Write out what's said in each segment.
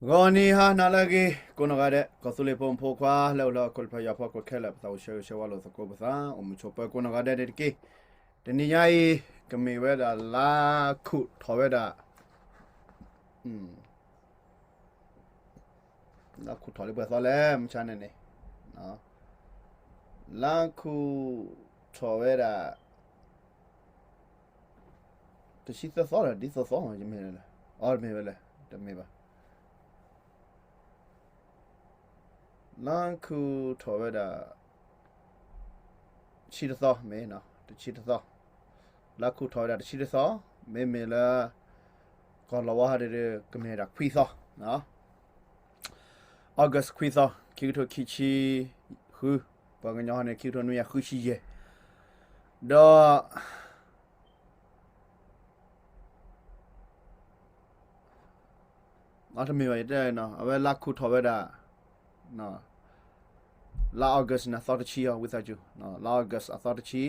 ဂီၤနံၤဟါနၤလၢအဂ့ၤ ကိးနီၢ်ဂၤဒဲး ကီၢ်သူလ့ၤဖိမုၣ်ဖိခွါ လၢအိၣ်လၢဟီၣ်ခိၣ်တဖၣ် ယွၤဖိကိးခဲလၢာ် ပသးအိၣ်ဆၢဂ့ၤဆၢဝါလိာ်သကိးပသး အိၣ်မုာ်ဆိးပၢၤကိးနီၢ်ဂၤဒဲးန့ၣ်တက့ၢ်. တနံၤညါအံၤ ကမ့ၢ်ဝဲဒၣ်လါခူၣ်ထီၣ်ဝဲဒၣ် လါခူၣ်ထီၣ်လၢပှဲၤသီလဲၣ် မုၢ်ဆါန့ၣ်န့ၣ်, လါခူၣ်ထီၣ်ဝဲဒၣ် တဆံသၢသီဒီး ဒ်သိးသီ ယမ့ၢ်လဲၣ်, အီ တမ့ၢ်ဝဲလဲၣ်, တမ့ၢ်ဘၣ်. လါခူၣ်ထီၣ်ဝဲဒၣ် တဆံတသီ မ့ၢ် တဆံတသီ, လါခူၣ်ထီၣ်ဝဲဒၣ်တဆံတသီ, မ့မ့ၢ်လၢ ကီၢ်လီၤဝါဟီဒ်ဒီး ကမ့ၢ်ဝဲဒၣ်ခွံသီ, August ခွံသီ, ခံကထိခံဆံဃု, ပှၤကညီဟီန့ၣ် ခံကထိနွံကယၤဃုဆံယဲၢ်, ဒီး အတမ့ၢ်ဘၣ် ယတဲနီၤ အဝဲလါခူၣ်ထီၣ်ဝဲဒၣ် လါ August န့ၣ် အသီတဆံအီၤ ဝံသးစူၤ, လါ August အသီတဆံ,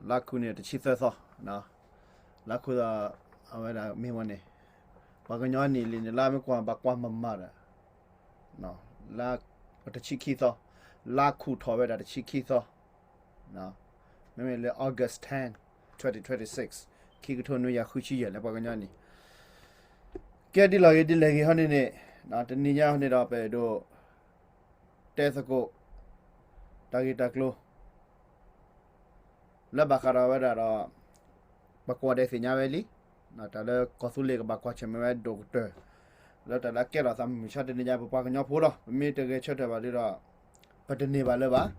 လါခူၣ်န့ၣ်တဆံသၢသီ, လါခူၣ် အဝဲဒၣ်မ့ၢ်ဝဲန့ၣ်, ပှၤကညီနံၣ်လံန့ၣ် လါမ့ၢ်ကွၢ်ဘၣ်ကွၢ်မၤမၤဒီး လါ တဆံခံသီ, လါခူၣ်ထီၣ်ဝဲဒၣ်တဆံခံသီ, မ့မ့ၢ်လၢ August ten, twenty twenty-six, ခံကထိနွံကယၤဃုဆံယဲၢ်လၢပှၤကညီနံၣ်, ကဲဒ်လဲၣ်ဂ့ၤဒ်လဲၣ်ဂ့ၤဟီန့ၣ်န့ၣ်, တနံၤညါဟီန့ၣ်ဒီး ပအဲၣ်ဒိး တဲသကိး တၢ်ဂ့ၢ်တၢ်ကျိၤ လၢဘၣ်ဃးဒီးဝဲဒၣ်ဒီး ပကိးဂၤဒဲးသ့ၣ်ညါဝဲလံ, တၢ်လၢကီၢ်သူလ့ၤကဘၣ်ကွၢ်ဆၢၣ်မဲာ်ဝဲဒိၣ်ကတၢၢ်, လၢတၢ်လၢအကဲထီၣ်သးမုၢ်မဆါတနံၤညါ ပပှၤကညီဖိလီၤ. ပမ့ၢ်တဂဲၤဆၢထၢၣ်ဘၣ်ဒီး ပတန့ၢ်ဘၣ်လၢၤဘၣ်.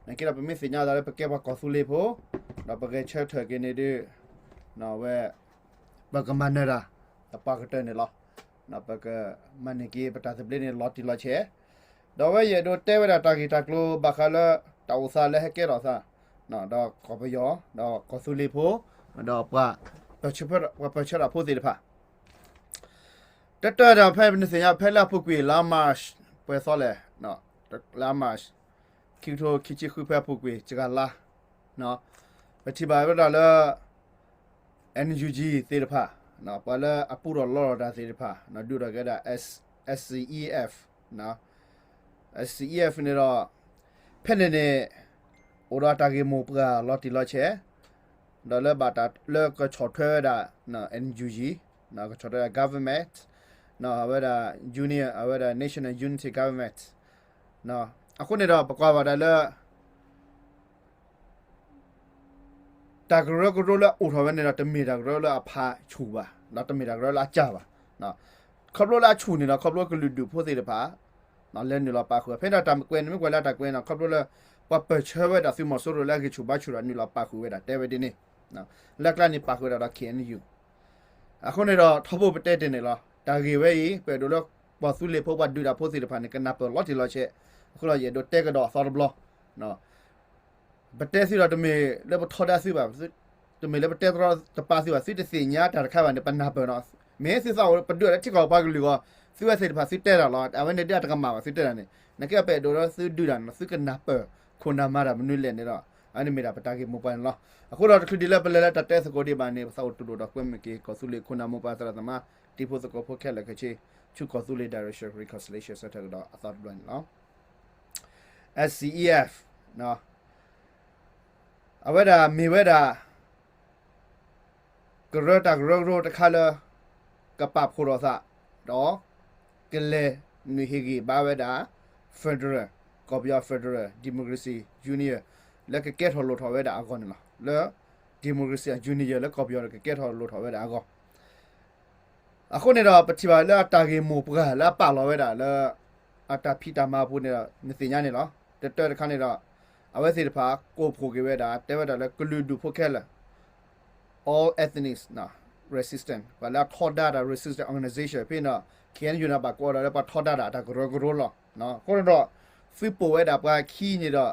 နာ်က့ဒီး ပမ့ၢ်သ့ၣ်ညါသးလၢပကဲပှၤကီၢ်သူလ့ၤဖိ, ဒီးပဂဲၤဆၢထၢၣ်က့ၤန့ၣ်ဒီး ဝဲ ပကမၤနၢၤတၢ် သပှၢ်ကတၢၢ်န့ၣ်လီၤ. ပကမၤန့ၢ်က့ၤပတၢ်သဘျ့န့ၣ် လီၤတံၢ်လီၤဆဲး, ဒီးအဝဲယအဲၣ်ဒိးတဲဝဲဒၣ်တၢ်ဂ့ၢ်တၢ်ကျိၤဘၣ်ဃးလၢ တၢ်အိၣ်သးလၢဟဲကဲထီၣ်သး ဒီးကီၢ်ပယီၤ ဒီးကီၢ်သူလ့ၤဖိ ဒီးပှၤ ပှၤပၢၢ်ဆၢတၢ်ဖိသ့ၣ်တဖၣ်, တၢ်တၢ်ဒီးဖဲပနသ့ၣ်ညါဖဲလၢအပူၤကွံာ်လါ March ပှဲၤသီလဲၣ်, လါ March ခံကထိခံဆံဃု ဖဲအပူၤကွံာ် စှၤလါ ပထံၣ်ဘၣ်ဝဲဒၣ်လၢ NUG သ့ၣ်တဖၣ်, ပှၤလၢအပူထီၣ်လီထီၣ်တၢ်သ့ၣ်တဖၣ် ဒုးထီၣ်က့ၤဝဲဒၣ် SCEF, SCEF န့ၣ်ဒီး ဖဲန့ၣ်န့ၣ် အိၣ်ဒီးတၢ်ဂ့ၢ်မိၢ်ပှၢ်လီၤတံၢ်လီၤဆဲး, ဒီးလၢဘၣ်တၢ်လၢကဆီၣ်ထွဲဝဲဒၣ် NUG, ကဆီၣ်ထွဲဝဲဒၣ် government, အဝဲဒၣ် union, အဝဲဒၣ် National Unity Government, အဃိန့ၣ်ဒီး ပကွၢ်ဘၣ်ဒၣ်လၢ တၢ်ကရၢကရိလၢအအိၣ်ထီၣ်ဝဲန့ၣ်ဒီး တမ့ၢ်တၢ်ကရၢလၢအဖးဆူၣ်ဘၣ်, ဒီးတမ့ၢ်တၢ်ကရၢလၢအကၢ်ဘၣ်. ခီဖျိလၢအဆူၣ်န့ၣ်ဒီး ခီဖျိကလုာ်ဒူၣ်ဖိသ့ၣ်တဖၣ် လဲၤနုာ်လီၤပာ်ဃုာ်, ဖဲန့ၣ်ဒီးတၢ်ကွဲးန့ၣ် မ့ၢ်ကွဲးလၢတၢ်ကွဲးန့ၣ် ခီဖျိလၢ ပှၤပၢၢ်ဆၢဝဲဒၣ်သုးမီၤစိရိၤလၢအဂံၢ်ဆူၣ်ဘါဆူၣ်ဒီးနုာ်လီၤပာ်ဃုာ်ဝဲဒၣ် တဲဝဲဒ်န့ၣ်, လၢအကျါန့ၣ်ပာ်ဃုာ်ဝဲဒၣ်ဒီး KNU အဃိန့ၣ်ဒီး ထီဘိပတဲတ့ၢ်န့ၣ်လီၤ. တၢ်ဂ့ၢ်ဝဲအံၤ ပအဲၣ်ဒိးလၢ ပှၤသူလ့ၤဖိပှၤဒုးတၢ်ဖိသ့ၣ်တဖၣ်န့ၣ် ကနၢ်ပၢၢ်လီၤတံၢ်လီၤဆဲး, အဃိဒီး ယအဲၣ်ဒိးတဲကဒီးအသီတဘျီ, ပတဲသုဒီးတမ့ၢ်လၢပထီဒါသုဘၣ်, တမ့ၢ်လၢပတဲတရီတပါသုဘၣ်, သုတသ့ၣ်ညါတၢ်တခါဘၣ်န့ၣ် ပနၢ်ပၢၢ်နီၤ. မ့ၢ်သုသးအိၣ်ပဒုးအီၤလၢထံကီၢ်ပှၤကလုာ်အဂီၢ်, သုဝဲသ့ၣ်တဖၣ်သုတဲတၢ်လီၤ, အဝဲန့ၣ်ဒ်အတကမၣ်ဘၣ်သုတဲတၢ်န့ၣ်, နာ်က့ပအဲၣ်ဒိးလၢသုဒုးတၢ်န့ၣ် သုကနၢ်ပၢၢ်ခိၣ်နၢ်မၤတၢ်မနုၤလဲၣ်န့ၣ်ဒီး အဝဲန့ၣ်မ့ၢ်ဒၣ်ပတၢ်ဂ့ၢ်မိၢ်ပှၢ်န့ၣ်လီၤ. အဃိဒီးတချုးဒ်လၢပလဲၤလၢတၢ်တဲသကိးဒံးဘၣ်န့ၣ် ပသးအိၣ်တူၢ်လိာ်ဒီးကွဲမုာ်က့ၤ ကီၢ်သူလ့ၤခိၣ်နၢ်မိၢ်ပှၢ်သရၣ်သမါ တံၤဖိသကိးဖိခဲလၢာ်ခဲဆ့ ဆူကီၢ်သူလ့ၤ Direction Reconciliation Center ကဒီးအသီတဘျီန့ၣ်လီၤ. SCEF အဝဲဒၣ်မ့ၢ်ဝဲဒၣ် ကရၢတၢ်ကရၢကရိတခါလၢ ကပာ်ဖှိၣ်ထီၣ်သး ဒီး ကလဲၤနုာ်ဟ့ၣ်ဂံၢ်ဘါဝဲဒၣ် federal, ကီၢ်ပယီၤ federal democracy union လၢကကဲထီၣ်လိၣ်ထီၣ်ဝဲဒၣ်အဂီၢ်န့ၣ်လီၤ. လၢ democracy union လၢကီၢ်ပယီၤကကဲထီၣ်လိၣ်ထီၣ်ဝဲဒၣ်အဂီၢ် အဃိန့ၣ်ဒီး ပထံၣ်ဘၣ်လၢအတၢ်ဂ့ၢ်မိၢ်ပှၢ်လၢအပာ်လီၤဝဲဒၣ်လၢ အတၢ်ဖံးတၢ်မၤအပူၤန့ၣ်ဒီး နသ့ၣ်ညါန့ၣ်လီၤ. တတၢတခါန့ၣ်ဒီး အဝဲသ့ၣ်တဖၣ်ကိးဖှိၣ်က့ၤဝဲဒၣ် တဲဝဲဒၣ်လၢကလုာ်ဒူၣ်ဖိခဲလၢာ် all ethnics resistance ပှၤလၢအထီဒါတၢ် resistance organization ဖဲန့ၣ်ဒီး KNU န့ၣ်ဘၣ်ကိးဒီးလၢပှၤထီဒါတၢ်အတၢ်ကရၢကရိလီၤ. အဃိန့ၣ်ဒီး သုပိာ်ဝဲဒၣ်ပှၤခံန့ၣ်ဒီး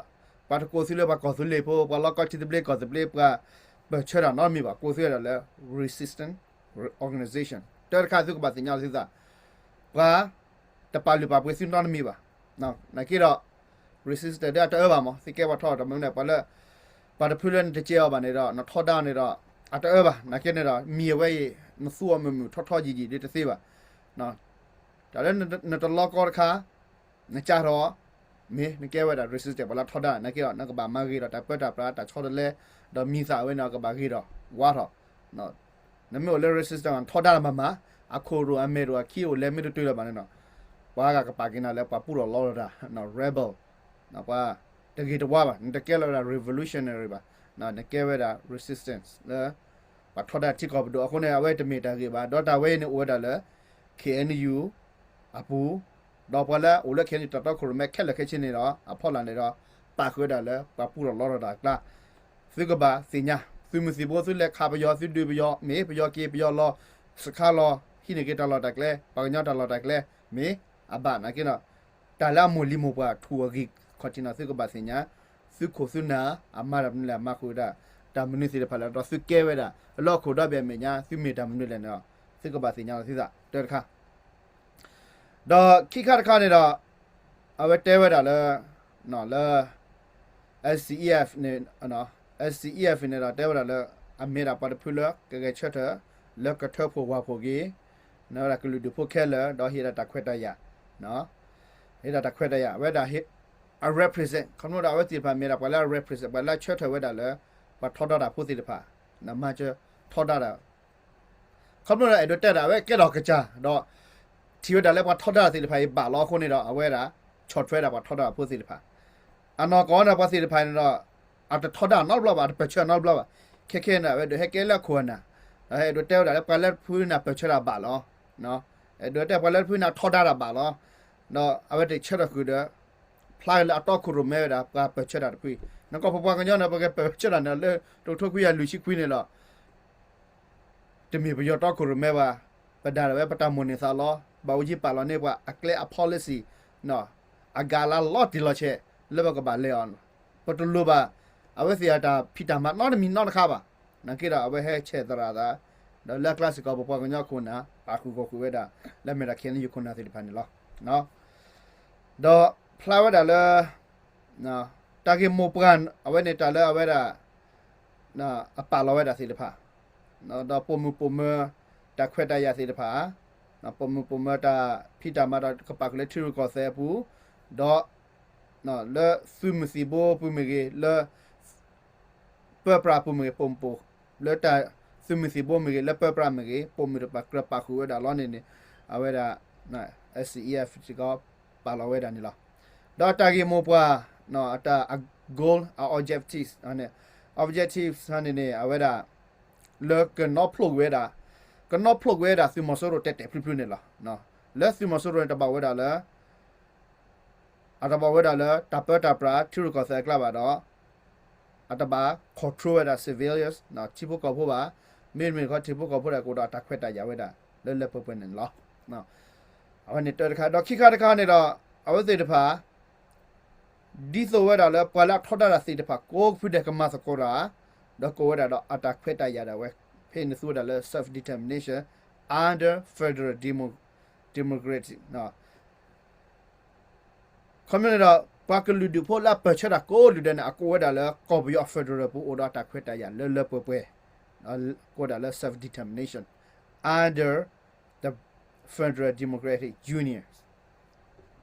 ပှၤတကိးသုလၢပှၤကီၢ်သူလ့ၤဖိ ပှၤလီၢ်ကီၢ်ထံသဘျ့ကီၢ်သဘျ့ ပှၤပၢၢ်ဆၢတၢ်နီတမံၤဘၣ် ကိးသုဝဲဒၣ်လၢ resistance organization တၢတခါသုကဘၣ်သ့ၣ်ညါလီၤသုသး ပှၤတပာ်လုၢ်ပာ်ပှ့ၤသုနီတမံၤဘၣ်. နာ်က့ဒီး resistance ဒ်အတအၢဘၣ်မး သုကဲပှၤထီဒါတၢ်မနုၤန့ၣ် ပှၤလၢ ပှၤတဖုလၢနတကဲအီၤဘၣ်န့ၣ်ဒီး နထီဒါန့ၣ်ဒီး အတအၢဘၣ်. နာ်က့န့ၣ်ဒီး မံၤအဝဲအံၤ နသူအီၤမုာ်မုာ်ထီထီယံာ်ယံာ်ဒ်တသ့ဘၣ်. တၢ်လၢနတလီကီတခါ နကၢ်ထီၣ် မ့ၢ်နကဲဝဲဒၣ် resistance ပှၤလၢထီဒါ နာ်က့ဒီး နကဘၣ်မၤဂ့ၤထီၣ်တၢ်ပၢတၢ်ပြး တၢ်ဆီတလဲ ဒီးမံသးဝဲန့ၣ် ကဘၣ်ဂ့ၤထီၣ်ဝါထီၣ်. နမ့ၢ်အိၣ်လၢ resistance ထီဒါမၤမၤ အခိၣ်ရိၣ်အမဲာ်ရိၣ်အခံအိၣ်လဲၤမ့ၢ်တတုၤလၢၤဘၣ်န့ၣ်ဒီး ပှၤဂၤကပာ်က့ၤနၤလၢပှၤပူထီၣ်လီထီၣ်တၢ် rebel ပှၤတဂ့ၤတဝါဘၣ် နတကဲလၢၤဝဲဒၣ် revolutionary ဘၣ် နကဲဝဲဒၣ် resistance လၢ ပှၤထီဒါထံကီၢ်ပဒိၣ်အဃိန့ၣ် အဝဲတမ့ၢ်တၢ်ဂ့ၤဘၣ် ဒီးတၢ်ဝဲအံၤန့ၣ်အိၣ်ဝဲဒၣ်လၢ K N U အပူၤ ဒီးပှၤလၢအိၣ်လၢ K N U တၢ်တီခိၣ်ရိၣ်မဲခဲလၢာ်ခဲဆ့န့ၣ်ဒီး အဖီလာ်န့ၣ်ဒီး ပာ်ဃုာ်ဝဲဒၣ်လၢပှၤပူထီၣ်လီထီၣ်တၢ်အကျါ သုကဘၣ်သ့ၣ်ညါ သုးမုၢ်သံၣ်ဘိ သုလဲၤခးပယီၤ သုဒုးပယီၤ မ့ၢ်ပယီၤက့ၤပယီၤလီၤ စခါလီၤ ဟံးန့ၢ်က့ၤတၢ်လီၢ်တၢ်ကျဲ ပှၤကညီတၢ်လီၢ်တၢ်ကျဲ မ့ၢ်အဘၣ်နာ်က့ဒီး တၢ်လၢအမိၢ်လံၤမိၢ်ပှၢ်ထူၣ်အဂ့ၢ်ခီၣ်ထံးန့ၣ် သုကဘၣ်သ့ၣ်ညါ သုခိၣ်သုနၢ် အမၤတၢ်မနုၤလဲၣ် အမၤဃုာ်ဝဲဒၣ် တၢ်မနုၤသ့ၣ်တဖၣ်လဲၣ် ဒီးသုကဲဝဲဒၣ် လၢဟီၣ်ခိၣ်ဒီဘ့ၣ်အမဲာ်ညါ သုမ့ၢ်တၢ်မနုၤလဲၣ်န့ၣ်ဒီး သုကဘၣ်သ့ၣ်ညါလီၤသုသး တၢတခါ ဒီးခံခါတခါန့ၣ်ဒီး အဝဲတဲဝဲဒၣ်လၢ လၢ S C E F န့ၣ် S C E F န့ၣ်ဒီးတဲဝဲဒၣ်လၢ အမ့ၢ်ဒၣ်ပှၤတဖုလၢကဂဲၤဆၢထၢၣ် လၢကထၢဖှိၣ်ဝၢ်ဖှိၣ်က့ၤ နဝဲဒၣ်ကလုာ်ဒူၣ်ဖိခဲလၢာ် ဒီးဟ့ၣ်ဒၣ်တၢ်ခွဲးတၢ်ယာ် ဟ့ၣ်ဒၣ်တၢ်ခွဲးတၢ်ယာ် အဝဲဒၣ် အ represent ခီဖျိဒီးအဝဲသ့ၣ်တဖၣ်မ့ၢ်ဒၣ်ပှၤလၢ represent ပှၤလၢဆၢထၢၣ်ဝဲဒၣ်လၢ ပှၤထီဒါတၢ်ဖိသ့ၣ်တဖၣ် မၤစၢၤထီဒါတၢ် ခီဖျိဒီးအဲၣ်ဒိးတဲဒၣ်အဝဲကဲထီၣ်ကစၢ်ဒီး ထံၣ်ဝဲဒၣ်လၢပှၤထီဒါတၢ်သ့ၣ်တဖၣ်အံၤဘၣ်လီၤအဃိန့ၣ်ဒီး အဝဲဒၣ် ဆီၣ်ထွဲဒၣ်ပှၤထီဒါတၢ်ဖိသ့ၣ်တဖၣ် အနီၢ်ကီၢ်န့ၣ်ပှၤသ့ၣ်တဖၣ်န့ၣ်ဒီး အတထီဒါနီတဘျီဘၣ် အတပၢၢ်ဆၢနီတဘျီဘၣ် ခဲခဲန့ၣ် အဝဲဒၣ်ဟဲကဲလၢအခိၣ်အနၢ် ဒီးအဲၣ်ဒိးတဲဝဲဒၣ်လၢပှၤလၢတဖုန့ၣ်ပၢၢ်ဆၢတၢ်ဘၣ်လီၤ အဲၣ်ဒိးတဲပှၤလၢတဖုန့ၣ်ထီဒါတၢ်ဘၣ်လီၤ ဒီးအဝဲတဆၢထီၣ်ဃုာ်ဒီး ဖျါလၢအတီခိၣ်ရိၣ်မဲဝဲဒၣ် ပှၤပၢၢ်ဆၢတၢ်တဖု နကီၢ်ပပှၤကညီန့ၣ် ပကပၢၢ်ဆၢတၢ်န့ၣ်လၢ တကထိခွံကယၤလွံၢ်ဆံခွံန့ၣ်လီၤ တမ့ၢ်ပယီၤတီခိၣ်ရိၣ်မဲဘၣ် ပဒၣ်ဝဲပတၢ်မိၣ်န့ၢ်သးလီ ဘၣ်အိၣ်ယံၤပာ်လီၤန့ၢ်ပှၤအကျဲအ policy အဂၤလၢလီၤတံၢ်လီၤဆဲး လၢပကဘၣ်လဲၤအီၤ ပတလိၣ်ဘၣ် အဝဲသ့ၣ်အတၢ်ဖံးတၢ်မၤနီတမံၤနီတခါဘၣ် နာ်က့ဒီးအဝဲဟဲဆဲးသရၣ်သး ဒီးလၢအကျါစ့ၢ်ကီး ပပှၤကညီခိၣ်နၢ် ပာ်ဃုာ်ဂီၢ်ဃုာ်ဝဲဒၣ် လၢအမ့ၢ်ဒၣ် K N U ခိၣ်နၢ်သ့ၣ်တဖၣ်န့ၣ်လီၤ ဒီးဖျါဝဲဒၣ်လၢ တၢ်ဂ့ၢ်မိၢ်ပှၢ် အဝဲန့ၣ်တၢ်လၢအဝဲဒၣ် အပာ်လီၤဝဲဒၣ်သ့ၣ်တဖၣ် ဒီးပိာ်မုၣ်ပိာ်မၢၤ တၢ်ခွဲးတၢ်ယာ်သ့ၣ်တဖၣ် ပိာ်မုၣ်ပိာ်မၢၤတၢ်ဖံးတၢ်မၤဒီးကပာ်ဃုာ်လၢထံရူၢ်ကီၢ်သဲးအပူၤ ဒီး လၢသုးမုၢ်သံၣ်ဘိပူၤမ့ၢ်ဂ့ၤ လၢ ပၢပြးပူၤမ့ၢ်ဂ့ၤ ပိာ်မုၣ်ပိာ် လၢတၢ်သုးမုၢ်သံၣ်ဘိမ့ၢ်ဂ့ၤ လၢပၢပြးမ့ၢ်ဂ့ၤ ပိာ်မုၣ်တဖၣ်ကြၢးပာ်ဃုာ်ဝဲဒၣ်လီၤန့ၣ်န့ၣ် အဝဲဒၣ် S C E F စ့ၢ်ကီး ပာ်လီၤဝဲဒၣ်န့ၣ်လီၤ. ဒီးတၢ်ဂ့ၢ်မိၢ်ပှၢ် အတၢ်အ goal အ objectives န့ၣ် objectives န့ၣ်န့ၣ် အဝဲဒၣ် လၢကနီၣ်ဖျိးကွံာ်ဝဲဒၣ် ကနီၣ်ဖျိးကွံာ်ဝဲဒၣ်သုးမီၤစိရိၤတဲာ်တဲာ်ဖျုးဖျုးန့ၣ်လီၤ. လၢသုးမီၤစိရိၤန့ၣ်တဘၣ်ဝဲဒၣ်လၢ အတဘၣ်ဝဲဒၣ်လၢတၢ်ပၢတၢ်ပြးထံရူၢ်ကီၢ်သဲးအကျါဘၣ်ဒီး အတဘၣ် control ဝဲဒၣ် civilians ထံဖိကီၢ်ဖိဘၣ်. မ့တမ့ၢ်တခီ ထံဖိကီၢ်ဖိဒၣ်ကအိၣ်ဒီးတၢ်ခွဲးတၢ်ယာ်ဝဲဒၣ် လၢလၢပှဲၤပှဲၤန့ၣ်လီၤ. အဝဲန့ၣ်တၢတခါ ဒီးခံခါတခါန့ၣ်ဒီး အဝဲသ့ၣ်တဖၣ် ဒ်သိးဝဲဒၣ်လၢပှၤလၢအထီဒါတၢ်သ့ၣ်တဖၣ် ကိးဖုဒဲးကမၤသကိးတၢ် ဒီးကိးဝဲဒၣ်ဒီးအတၢ်ခွဲးတၢ်ယာ်ဒၣ်ဝဲ ဖဲန့ၣ်သူဝဲဒၣ်လၢ self determination under federal demo- democracy ခီမ့ၢ်န့ၣ်ဒီး ပှၤကလုာ်ဒူၣ်ဖိလၢအပၢၢ်ဆၢတၢ်ကိးဒူၣ်ဒဲးန့ၣ် အကိးဝဲဒၣ်လၢ ကီၢ်ပယီၤ federal ပူၤအိၣ်ဒီးတၢ်ခွဲးတၢ်ယာ်လၢလၢပှဲၤပှဲၤ ကိးဝဲဒၣ်လၢ self determination under the Federal Democratic Union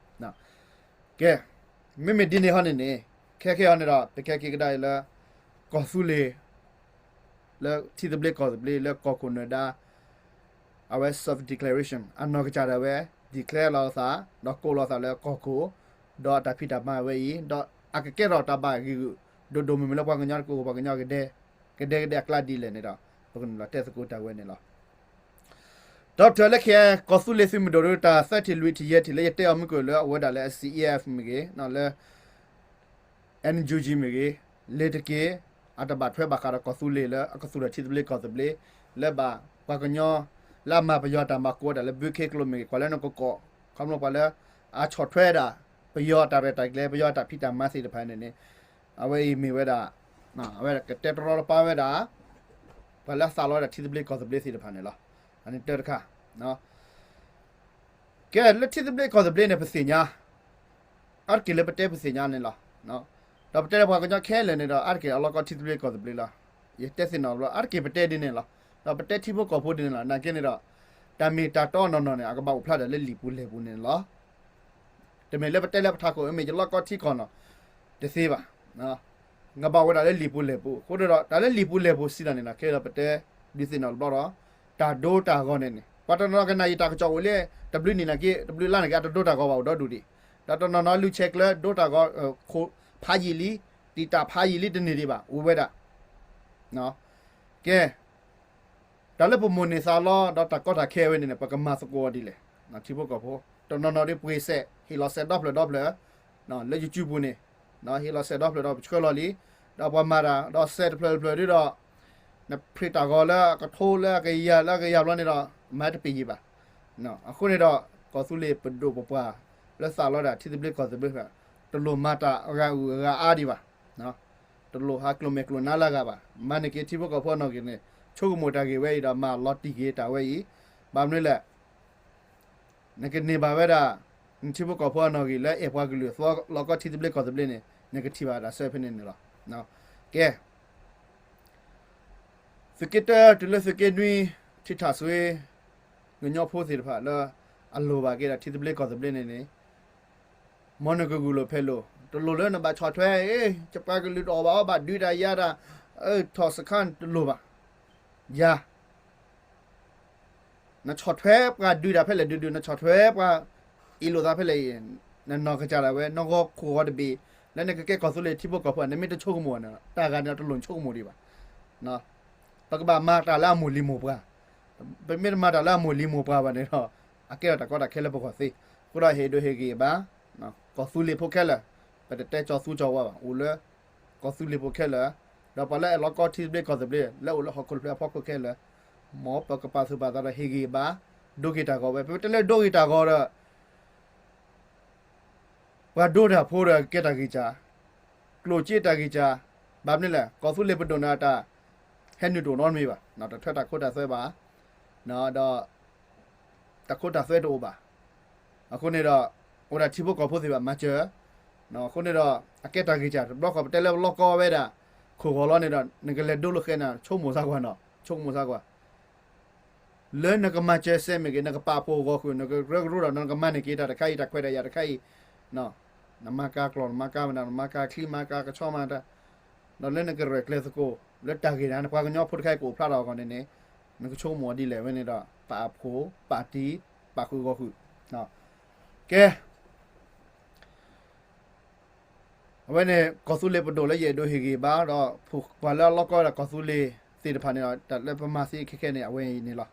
ကဲ, မ့မ့ၢ်ဒ်န့ၣ်ဟီန့ၣ်န့ၣ် ခဲခဲအံၤန့ၣ်ဒီး ပကဲက့ၤကဒါအံၤလၢ ကီၢ်သူလ့ၤ လၢထံသဘျ့ကီၢ်သဘျ့လၢကီၢ်ခိၣ်နၢၤဒါ အဝဲ self declaration အနီၢ်ကစၢ်ဒၣ်ဝဲ declare လီၤအသး ဒီးကိးလီၤအသးလၢကီၢ်ခိၣ် ဒီးအတၢ်ဖံးတၢ်မၤဝဲအံၤ ဒီးအကကဲထီၣ်တၢ်ဘၣ်ဂ့ၢ်ဂုာ် ဒိၣ်ဒိၣ်မုၢ်မုၢ်လၢပှၤကညီတကလုာ် ပှၤကညီကဒဲ ကဒဲကဒဲအကျါဒ်လဲၣ်န့ၣ်ဒီး ပကနုာ်လီၤတဲသကိးတၢ်ဝဲန့ၣ်လီၤ. ဒီးပထံၣ်လၢခဲအံၤ ကီၢ်သူလ့ၤသုးမုၢ်ဒိၣ်ဒီးတၢ်သၢထံၣ်လွံၢ်ထံၣ်ယဲၢ်ထံၣ်လၢယတဲအီၤမုၢ်ကၢၢ်လၢအဝဲဒၣ်လၢ S C E F မ့ၢ်ဂ့ၤ လၢ NUG မ့ၢ်ဂ့ၤ လ့ၤတက့ၤ အတဘၣ်ထွဲဘၣ်ဃးဒီးကီၢ်သူလ့ၤလၢအကသူၣ်ထီၣ်ထံသဘျ့ကီၢ်သဘျ့ လၢဘၣ်ပှၤကညီ လၢအမၤပယီၤတၢ်မၤကိးဝဲဒၣ်လၢ ဘုခ့ကျိမ့ၢ်ဂ့ၤ ကွၢ်လၢနကကိး ခီဖျိပှၤလၢ အဆီၣ်ထွဲဒၣ် ပယီၤအတၢ်ရဲၣ်တၢ်ကျဲၤ ပယီၤအတၢ်ဖံးတၢ်မၤသ့ၣ်တဖၣ်န့ၣ်န့ၣ် အဝဲအံၤမ့ၢ်ဝဲဒၣ် အဝဲကတဲတရီတပါဝဲဒၣ် ပှၤလၢအသးလီဝဲဒၣ်ထံသဘျ့ကီၢ်သဘျ့သ့ၣ်တဖၣ်န့ၣ်လီၤ. အန့ၣ်တၢတခါ ကဲ လၢထံသဘျ့ကီၢ်သဘျ့န့ၣ် ပသ့ၣ်ညါ အါတက့ၢ်လၢပတဲပသ့ၣ်ညါန့ၣ်လီၤ. ဒီးပတဲလၢပှၤကညီခဲလၢာ်န့ၣ်ဒီး အါတက့ၢ်အလီၢ်ကီထံသဘျ့ကီၢ်သဘျ့လီၤ. ယတဲသ့ၣ်နီၣ်ဘျီ အါတက့ၢ်ပတဲဒ်န့ၣ်လီၤ. ဒီးပတဲထံဖိကီၢ်ဖိဒ်န့ၣ်လီၤ. နာ်က့န့ၣ်ဒီး တၢ်မ့ၢ်တၢ်တီနီၢ်နီၢ်န့ၣ် အကဘၣ်အိၣ်ဖျါဒၣ်လၢလံာ်ပူၤလဲၢ်ပူၤန့ၣ်လီၤ. တမ့ၢ်လၢပတဲလၢပထးခိၣ် မ့ၢ်ယလီၢ်ကီထံကီၢ်နီၢ် တသ့ဘၣ်. ကဘၣ်ဝဲဒၣ်လၢလံာ်ပူၤလဲၢ်ပူၤ. အဃိဒီး တၢ်လၢလံာ်ပူၤလဲၢ်ပူၤစံးတၢ်န့ၣ်နီၢ် ခဲဒီးပတဲဒုးသ့ၣ်နီၣ်တဘျီဒီး တၢ်ဒိတၢ်ဂီၤန့ၣ်န့ၣ် ပှၤတနီၤကနၣ်ယတၢ်ကစီၣ်အိၣ်လၢ တဘျုးနံၣ်နာ်က့ တဘျုးလါနာ်က့ အတဒိတၢ်ဂီၤဘၣ်အိၣ်ဒီဒူၣ်ဒံး, ဒီးတနီၤနီၤလူၤဆဲးကျၢဒိတၢ်ဂီၤ ဖးယံာ်လံ, တံာ်တာ်ဖးယံာ်လံတန့ၢ်ဒံးဘၣ် အိၣ်ဝဲဒၣ်. ကဲ တၢ်လၢပမိၢ်န့ၢ်သးလီ ဒီးတၢ်ကီတၢ်ခဲဝဲန့ၣ်န့ၣ် ပကမၤသကိးအီၤဒ်လဲၣ်. ထံဖိကီၢ်ဖိ တနီၤနီၤဒ်ပှ့ၤစဲး ဟ့ၣ်လီၤစဲးဒီဖျၢၣ်ဒီဖျၢၣ်, လၢ YouTube ပူၤန့ၣ် ဟ့ၣ်လီၤစဲးဒီဖျၢၣ်ဒီဖျၢၣ်ဆှၢလီၤလံ, ဒီးပှၤမၤတၢ် ဒီးစဲးတဖျၢၣ်တဖျၢၣ်ဒ်ဒီး နဖျ့းတၢ်ဂီၤလၢအကထိလၢအကယၤလၢအကယၤဘျီန့ၣ်ဒီး မၤတပ့ၤယံၤဘၣ်. အဃိန့ၣ်ဒီး ကီၢ်သူလ့ၤပဒိၣ်ပပှၢ် လၢသးလီဒၣ်ထံသဘျ့ကီၢ်သဘျ့ တလိၣ်မၤတၢ်အဂၤအုၣ်အဂၤအါဒံးဘၣ်. တလိၣ်ဟးကျိၤမဲာ်ကျိၤနါလၢအဂၤဘၣ်. မၤန့ၢ်က့ၤထံဖိကီၢ်ဖိအနီၢ်ဂံၢ်န့ၣ် ဆိကမိၣ်တၢ်ဂ့ၢ်ဝဲအံၤဒီး မၤလီၤတံၢ်က့ၤတၢ်ဝဲအံၤ. ဘၣ်မနုၤလဲၣ် နကန့ၢ်ဘၣ်ဝဲဒၣ် နထံဖိကီၢ်ဖိအနီၢ်ဂံၢ်လၢအဲၣ်ပှၤကလုာ်သီလီၤကီထံသဘျ့ကီၢ်သဘျ့န့ၣ် နကထံၣ်ဘၣ်တၢ်ဆၢဖဲန့ၣ်န့ၣ်လီၤ. ကဲ သုးက့တၢတုၤလၢသုးက့နွံ ထံထၣ်စွ့ ကညီဖိသ့ၣ်တဖၣ်လၢ အလိၣ်ဘၣ်က့ၤဒၣ်ထံသဘျ့ကီၢ်သဘျ့န့ၣ်န့ၣ် မ်နကဂုာ်လိာ်ဖဲးလိာ်, တလိၣ်လၢနဘၣ်ဆီၣ်ထွဲ ယပှၤကလုာ်တအီၣ်ဘၣ်အီဘၣ်ဒုးတၢ်ယၤတၢ် ထီၣ်စခါတလိၣ်ဘၣ်. ယၤ နဆီၣ်ထွဲပှၤဒုးတၢ်ဖဲလဲၣ်ဒုးဒုး, နဆီၣ်ထွဲပှၤအ့ၣ်လိာ်သးဖဲလဲၣ်အံၤ, နနီၢ်ကစၢ်ဒၣ်ဝဲ နဂီၤခိၣ်ဂီၤတဘ့ၣ် လၢနကကဲကီၢ်သူလ့ၤထံဖိကီၢ်ဖိ နမ့ၢ်တဆိကမိၣ်န့ၣ် တၢ်ဂၤန့ၣ် တလိၣ်နဆိကမိၣ်ဒံးဘၣ်. ပကဘၣ်မၤတၢ်လၢအမိၢ်လံၤမိၢ်ပှၢ်, ပမ့ၢ်တမၤတၢ်လၢအမိၢ်လံၤမိၢ်ပှၢ်ဘၣ်န့ၣ်ဒီး အကဲထီၣ်တၢ်ကီတၢ်ခဲလၢပဂီၢ်သ့. အဃိဒီးဟ့ၣ်ဒိးဟ့ၣ်ဂံၢ်ဘါ ကီၢ်သူလ့ၤဖိခဲလၢာ်, ပတတဲကၠီသူကၠီဝါဘၣ်, အိၣ်လၢ ကီၢ်သူလ့ၤဖိခဲလၢာ်, ဒီးပှၤလၢအလီၤကီထံသဘျ့ကီၢ်သဘျ့ လၢအိၣ်လၢဟီၣ်ခိၣ်တဖျၢၣ်အဖီခိၣ်ခဲလၢာ်, မ်ပကပာ်သူၣ်ပာ်သးဒီးဟ့ၣ်ဂံၢ်ဘါ, ဒိဂ့ၤတၢ်ဂီၤဝဲ, ပတဲလၢဒိဂ့ၤတၢ်ဂီၤဒီး ပှၤဒိတၢ်ဖိဒီးကဲတၢ်ဂံၢ်စၢ်, ကျိၣ်စ့တၢ်ဂံၢ်စၢ်, ဘၣ်မနုၤလဲၣ် ကီၢ်သူလ့ၤပဒိၣ်န့ၣ်တၢ် ဟဲနုာ်တအိၣ်နီတမံၤဘၣ်, တထွဲတၢ်ခိတၢ်သွဲဘၣ်, ဒီး တၢ်ခိတၢ်သွဲတအိၣ်ဘၣ်. အဃိန့ၣ်ဒီး အိၣ်ဒၣ်ထံဖိကီၢ်ဖိသ့ၣ်ဘၣ်မၤစၢၤ, အဃိန့ၣ်ဒီး အကဲတၢ်ဂံၢ်စၢ်တဘျီဃီ ပတဲလၢပလီၢ်ကီဝဲဒၣ် ခိၣ်ဂီၤလီၤန့ၣ်ဒီး နကလဲၤဒိလၢဃဲနၤ ဆိကမိၣ်စၢ်ကွၢ်နီၤ ဆိကမိၣ်စၢ်ကွၢ် လၢနကမၤစၢၤစဲမ့ၢ်ဂ့ၤ နကပာ်ဖှိၣ်ဂီၢ်ဃုာ် နကရၢကရိဒီး နကမၤန့ၢ်က့ၤတၢ်တခါအံၤ တၢ်ခွဲးတၢ်ယာ်တခါအံၤ, နမၤကၤကျီၢ် နမၤကၤမနုၤ နမၤကၤချံ မၤကၤကဆီမၤတၢ်, ဒီးလၢနကရဲၣ်ကျဲၤသကိး လၢတၢ်ဂ့ၢ်န့ၣ် နပှၤကညီဖိတခါအံၤကအိၣ်ဖျါထီၣ်အဂီၢ်န့ၣ်န့ၣ် နကဆိကမိၣ်အီၤဒ်လဲၣ်ဝဲန့ၣ်ဒီး ပာ်ဖှိၣ်ပာ်တံၢ် ပာ်ဃုာ်ဂီၢ်ဃုာ်, ကဲ အဝဲန့ၣ် ကီၢ်သူလ့ၤပဒိၣ်လၢယအဲၣ်ဒိးဟ့ၣ်ဂံၢ်ဘါဒီး ပှၤလၢအလီၢ်ကီဝဲဒၣ်ကီၢ်သူလ့ၤသ့ၣ်တဖၣ်န့ၣ်ဒီး တၢ်လၢပမၤသ့ခဲခဲန့ၣ် အဝဲအံၤန့ၣ်လီၤ.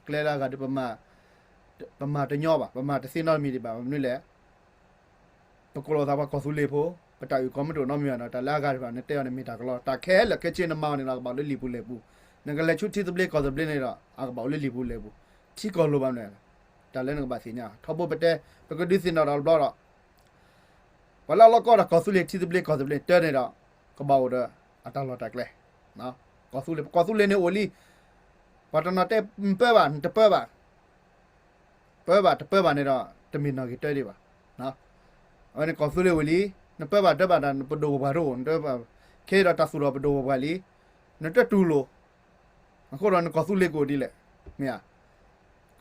ကျဲလၢအဂၤဒီး ပမၤတညီဘၣ်, ပမၤတသ့နီတမံၤဒံးဘၣ်. မနုၤလဲၣ် ပကိးလီၤသးပှၤကီၢ်သူလ့ၤဖိ, ပတၢ်အုၣ်ကီၤမ့ၢ်တအိၣ်နီတမံၤဘၣ်ဒီး တၢ်လၢအဂၤတဖၣ် နတဲအီၤန့ၣ်မ့ၢ်တၢ်ကလီ, တၢ်ခဲလၢာ်ခဲဆ့နမၤအီၤန့ၣ်ဒီး အကဘၣ်အိၣ်လၢလံာ်ပူၤလဲၢ်ပူၤ, နကလဲၤဆူထံသဘျ့ကီၢ်သဘျ့န့ၣ်ဒီး အကဘၣ်အိၣ်လၢလံာ်ပူၤလဲၢ်ပူၤ, ထံကီၢ်လိၤဘၣ်မနုၤလဲၣ်, တၢ်လၢနကဘၣ်သ့ၣ်ညါ, ထီဘိပတဲ ပကဒုးသ့ၣ်နီၣ်ဒီးတဘျီဒီး ပှၤလၢအလီၢ်ကီဒီးကီၢ်သူလ့ၤထံသဘျ့ကီၢ်သဘျ့တၢ်န့ၣ်ဒီး ကဘၣ်အိၣ်ဒီးအတၢ်လီၢ်တၢ်ကျဲ, ကီၢ်သူလ့ၤ, ပကီၢ်သူလ့ၤန့ၣ်အိၣ်လံ, ပှၤတနီၤတဲ နပၢဘၣ် နတပၢဘၣ်, ပၢဘၣ်တပၢဘၣ်န့ၣ်ဒီး တမ့ၢ်နီၣ်ဂံၢ်တၢဒံးဘၣ်. အဝဲန့ၣ်ကီၢ်သူလ့ၤဝံၤလံ, နပၢဘၣ်တပၢဘၣ်ဒီး ပဒိၣ်ပပှၢ်တအိၣ်, ခဲအံၤဒီးတၢ်သူၣ်ထီၣ်ပဒိၣ်ပပှၢ်လံ, နတတူၢ်လိာ် အဃိဒီးနကီၢ်သူလ့ၤကအိၣ်ဒ်လဲၣ်, မ့ၢ်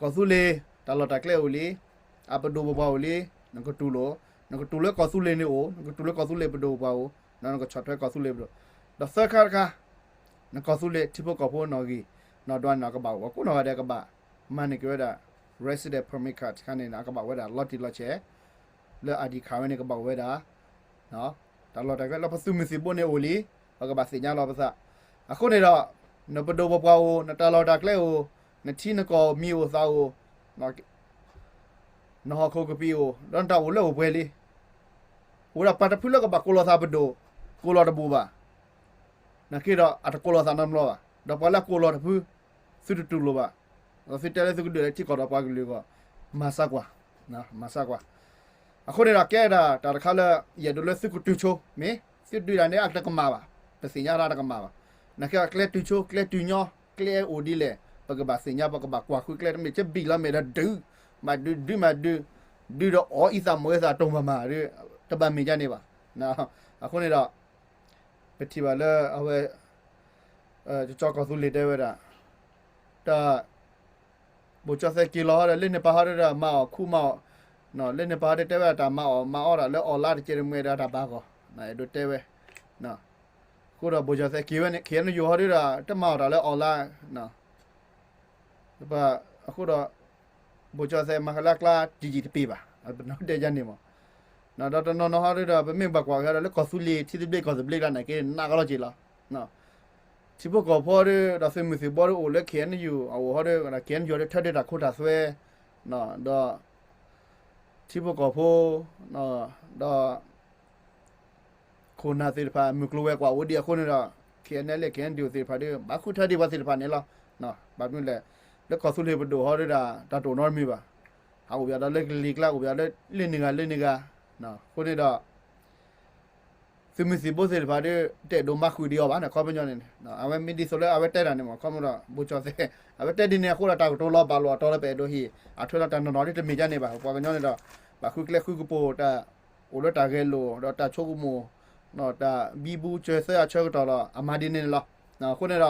ဧါ. ကီၢ်သူလ့ၤ တၢ်လီၢ်တၢ်ကျဲအိၣ်လံ, အပဒိၣ်ပပှၢ်အိၣ်လံ, နကတူၢ်လိာ်, နကတူၢ်လၢကီၢ်သူလ့ၤန့ၣ်အိၣ်, နကတူၢ်လၢကီၢ်သူလ့ၤပဒိၣ်ပပှၢ်အိၣ်, ဒီးနကဆီၣ်ထွဲကီၢ်သူလ့ၤပဒိၣ်, ဒီးသၢခါတခါ နကီၢ်သူလ့ၤထံဖိကီၢ်ဖိနီၣ်ဂံၢ် နီၣ်ဒွးန့ၣ်ဒီး ကဘၣ်အိၣ်ဝဲကိးနီၢ်ဂၤဒဲး ကဘၣ်မၤန့ၢ်က့ၤဝဲဒၣ် resident permit card တခါန့ၣ် အကဘၣ်အိၣ်ဝဲဒၣ်လီၤတံၢ်လီၤဆဲး, လၢ ID card ဝဲန့ၣ် ကဘၣ်အိၣ်ဝဲဒၣ် တၢ်လီၢ်တၢ်ကျဲလၢပသုးမုၢ်သံၣ်ဘိန့ၣ်အိၣ်လံ, ပကဘၣ်သ့ၣ်ညါလီၤပသး. အဃိန့ၣ်ဒီး နပဒိၣ်ပပှၢ်အိၣ်, နတၢ်လီၢ်တၢ်ကျဲအိၣ်, နထံနကီၢ်မံၤအိၣ်သးအိၣ်, နဟီၣ်ခိၣ်ကပံာ်အိၣ်, ဒီးနတၢ်အိၣ်လၢအိၣ်ပှဲၤလံ. အိၣ်ဒၣ်ပှၤတဖုလၢကဘၣ်ကိးလီၤသးပဒိၣ်, ကိးလီၤတဘူးဘၣ်. နာ်က့ဒီးအတကိးလီၤသးနီတဘျီဘၣ်. ဒီးပှၤလၢအကိးလီၤတဖု, သုတတူၢ်လိာ်ဘၣ်. ဒီးသုတဲလၢသုကဒုးလၢထံကီၢ်ဒီးပှၤကလုာ်အဂီၢ်, မၤစၢ်ကွၢ်, မၤစၢ်ကွၢ်. အဃိန့ၣ်ဒီးကဲဒၣ်တၢ်တခါလၢ ယအဲၣ်ဒိးလၢသုကတုၤဆိ, မ့ၢ်သုဒုးတၢ်န့ၣ်အတကမၣ်ဘၣ်, ပသ့ၣ်ညါတၢ်တကမၣ်ဘၣ်. နာ်က့ဒီးကျဲတုၤဆိ ကျဲတုၤညီ ကျဲအိၣ်ဒ်လဲၣ် ပကဘၣ်သ့ၣ်ညါ ပကဘၣ်ကွၢ်ဃုကျဲ တမ့ၢ်ကဘံၣ်လီၤမဲာ်ဒီးဒုး, မၤဒုး ဒုးမၤဒုး, ဒုးဒီးအီအံသးမုာ်အသးတိၢ်မၤမၤဒီး တဘၣ်မ့ၢ်ဒ်န့ၣ်ဘၣ်. အဃိန့ၣ်ဒီး ပထံၣ်ဘၣ်လၢအဝဲ ကၠီကီၢ်သူလ့ၤတဲဝဲဒၣ် တၢ် ဘိၣ်ကၠီၣ်သဲးက့ၤလီၤဟီဒီး လၢန့ၣ်ပၤဟီဒီးမၤအီၣ်ခူမၤအီၣ်, လၢန့ၣ်ပၤဟီဒီးတဲဝဲတၢ်မၤအီၣ်မၤအီတၢ်လၢ online တကဲးတမှဲဒီးတၢ်ဘၣ်ဂီၢ်, အဲၣ်ဒိးတဲဝဲ, အဃိဒီးဘိၣ်ကၠီၣ်သဲးက့ၤဝဲန့ၣ် ခဲအံၤနယူၤဟီဒီး တမၤအီၣ်တၢ်လၢ online အဃိဒီး ဘိၣ်ကၠီၣ်သဲးမၤကလၢကျါတယံာ်တပ့ၤဘၣ်, ပနီၣ်တဲယါန့ၣ်မး, ဒီးတနီၤနီၤဟီဒီး ပမ့ၢ်ဘၣ်ကွၢ်က့ၤဒီးလၢကီၢ်သူလ့ၤထံသဘျ့ကီၢ်သဘျ့ကျါန့ၣ်က့ နးကလီၤက့ၤလီၤ. ထံဖိကီၢ်ဖိဒီး ဒီးသုးမုၢ်သံၣ်ဘိဒီးအိၣ်လၢ ခဲအံၤနယူၤ အအိၣ်ဟီဒီး ခဲအံၤနယူၤဒီး ထၢဒၣ်တၢ်ခိတၢ်သွဲ, ဒီး ထံဖိကီၢ်ဖိ ဒီး ခိၣ်နၢ်သ့ၣ်တဖၣ် မုၢ်ကျိၤဝဲၤကွာ်အိၣ်ဒံးအဃိန့ၣ်ဒီး ခဲအံၤနလဲၣ် ခဲအံၤနယူၤသ့ၣ်တဖၣ်ဒီး ဘၣ်ဃုထၢဒံးပှၤသ့ၣ်တဖၣ်န့ၣ်လီၤ. ဘၣ်မနုၤလဲၣ်, လၢကီၢ်သူလ့ၤပဒိၣ်ဟီဒီး တၢ်တအိၣ်နီတမံၤဘၣ်. အအိၣ်ပယီၤဒီးလၢကလံၤကျါ အိၣ်ပယီၤလၢလ့ၣ်နဂၤလ့ၣ်နဂၤ, အဃိန့ၣ်ဒီး သုးမုၢ်သံၣ်ဘိသ့ၣ်တဖၣ်ဒီး တအဲၣ်ဒိးမၤဃုာ်ဒံးအီၤဘၣ်န့ၣ် ခီပညီန့ၣ်, အဝဲမ့ၢ်ဒ်သိးလၢအဝဲတဲတၢ်န့ၣ်မး ခီပညီဒီး ဘိၣ်ကၠီၣ်သဲး အဝဲတဲဒ်န့ၣ်အဃိဒီး တၢ်ကတိၤလီၤဘၣ်လိာ်အတီလၢပအဲၣ်ဒိးဟ့ၣ် အထွဲလီၤတၢ်နီၢ်နီၢ်ဒ်တမ့ၢ်ဒ်န့ၣ်ဘၣ်. ပှၤကညီန့ၣ်ဒီး ဘၣ်ဃုကျဲဃုကပူၤ တၢ်အိၣ်လၢတၢ်ဂဲၤလိာ် ဒီးတၢ်ဆိကမိၣ် တၢ်ဘံဘူစၢၤသၢအဆၢကတီၢ်လီၤ အမၤဒ်န့ၣ်န့ၣ်လီၤ. အဃိန့ၣ်ဒီး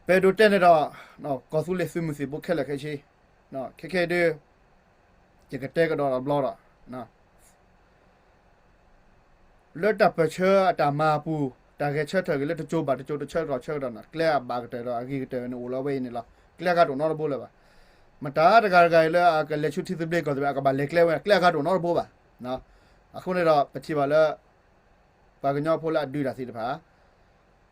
ပအဲၣ်ဒိးတဲန့ၣ်ဒီး ကီၢ်သူလ့ၤသုးမုၢ်သံၣ်ဘိခဲလၢာ်ခဲဆ့ ခဲခဲအံၤဒီး ယကတဲကဒီးတဘျီဒီး လၢတၢ်ပၢၢ်ဆၢအတၢ်မၤအပူၤ တၢ်ဂဲၤဆၢထၢၣ်က့ၤလၢတစိၤဘၣ်တစိၤ တဆၢကတီၢ်ဆၢကတီၢ်န့ၣ် ကျဲအဘၣ်ကတၢၢ်ဒီးအဂ့ၤကတၢၢ်န့ၣ် အိၣ်လၢအဝဲအံၤန့ၣ်လီၤ. ကျဲအဂၤတအိၣ်နီတဘိလၢၤဘၣ်. မတၤတဂၤတဂၤအံၤလၢအကလဲၤဆူထံသဘျ့ကီၢ်သဘျ့ အကဘၣ်လဲၤကျဲဝဲ ကျဲအဂၤတအိၣ်နီတဘိဘၣ်. အဃိန့ၣ်ဒီး ပထံၣ်ဘၣ်လၢ ပှၤကညီဖိလၢအဒုးတၢ်သ့ၣ်တဖၣ်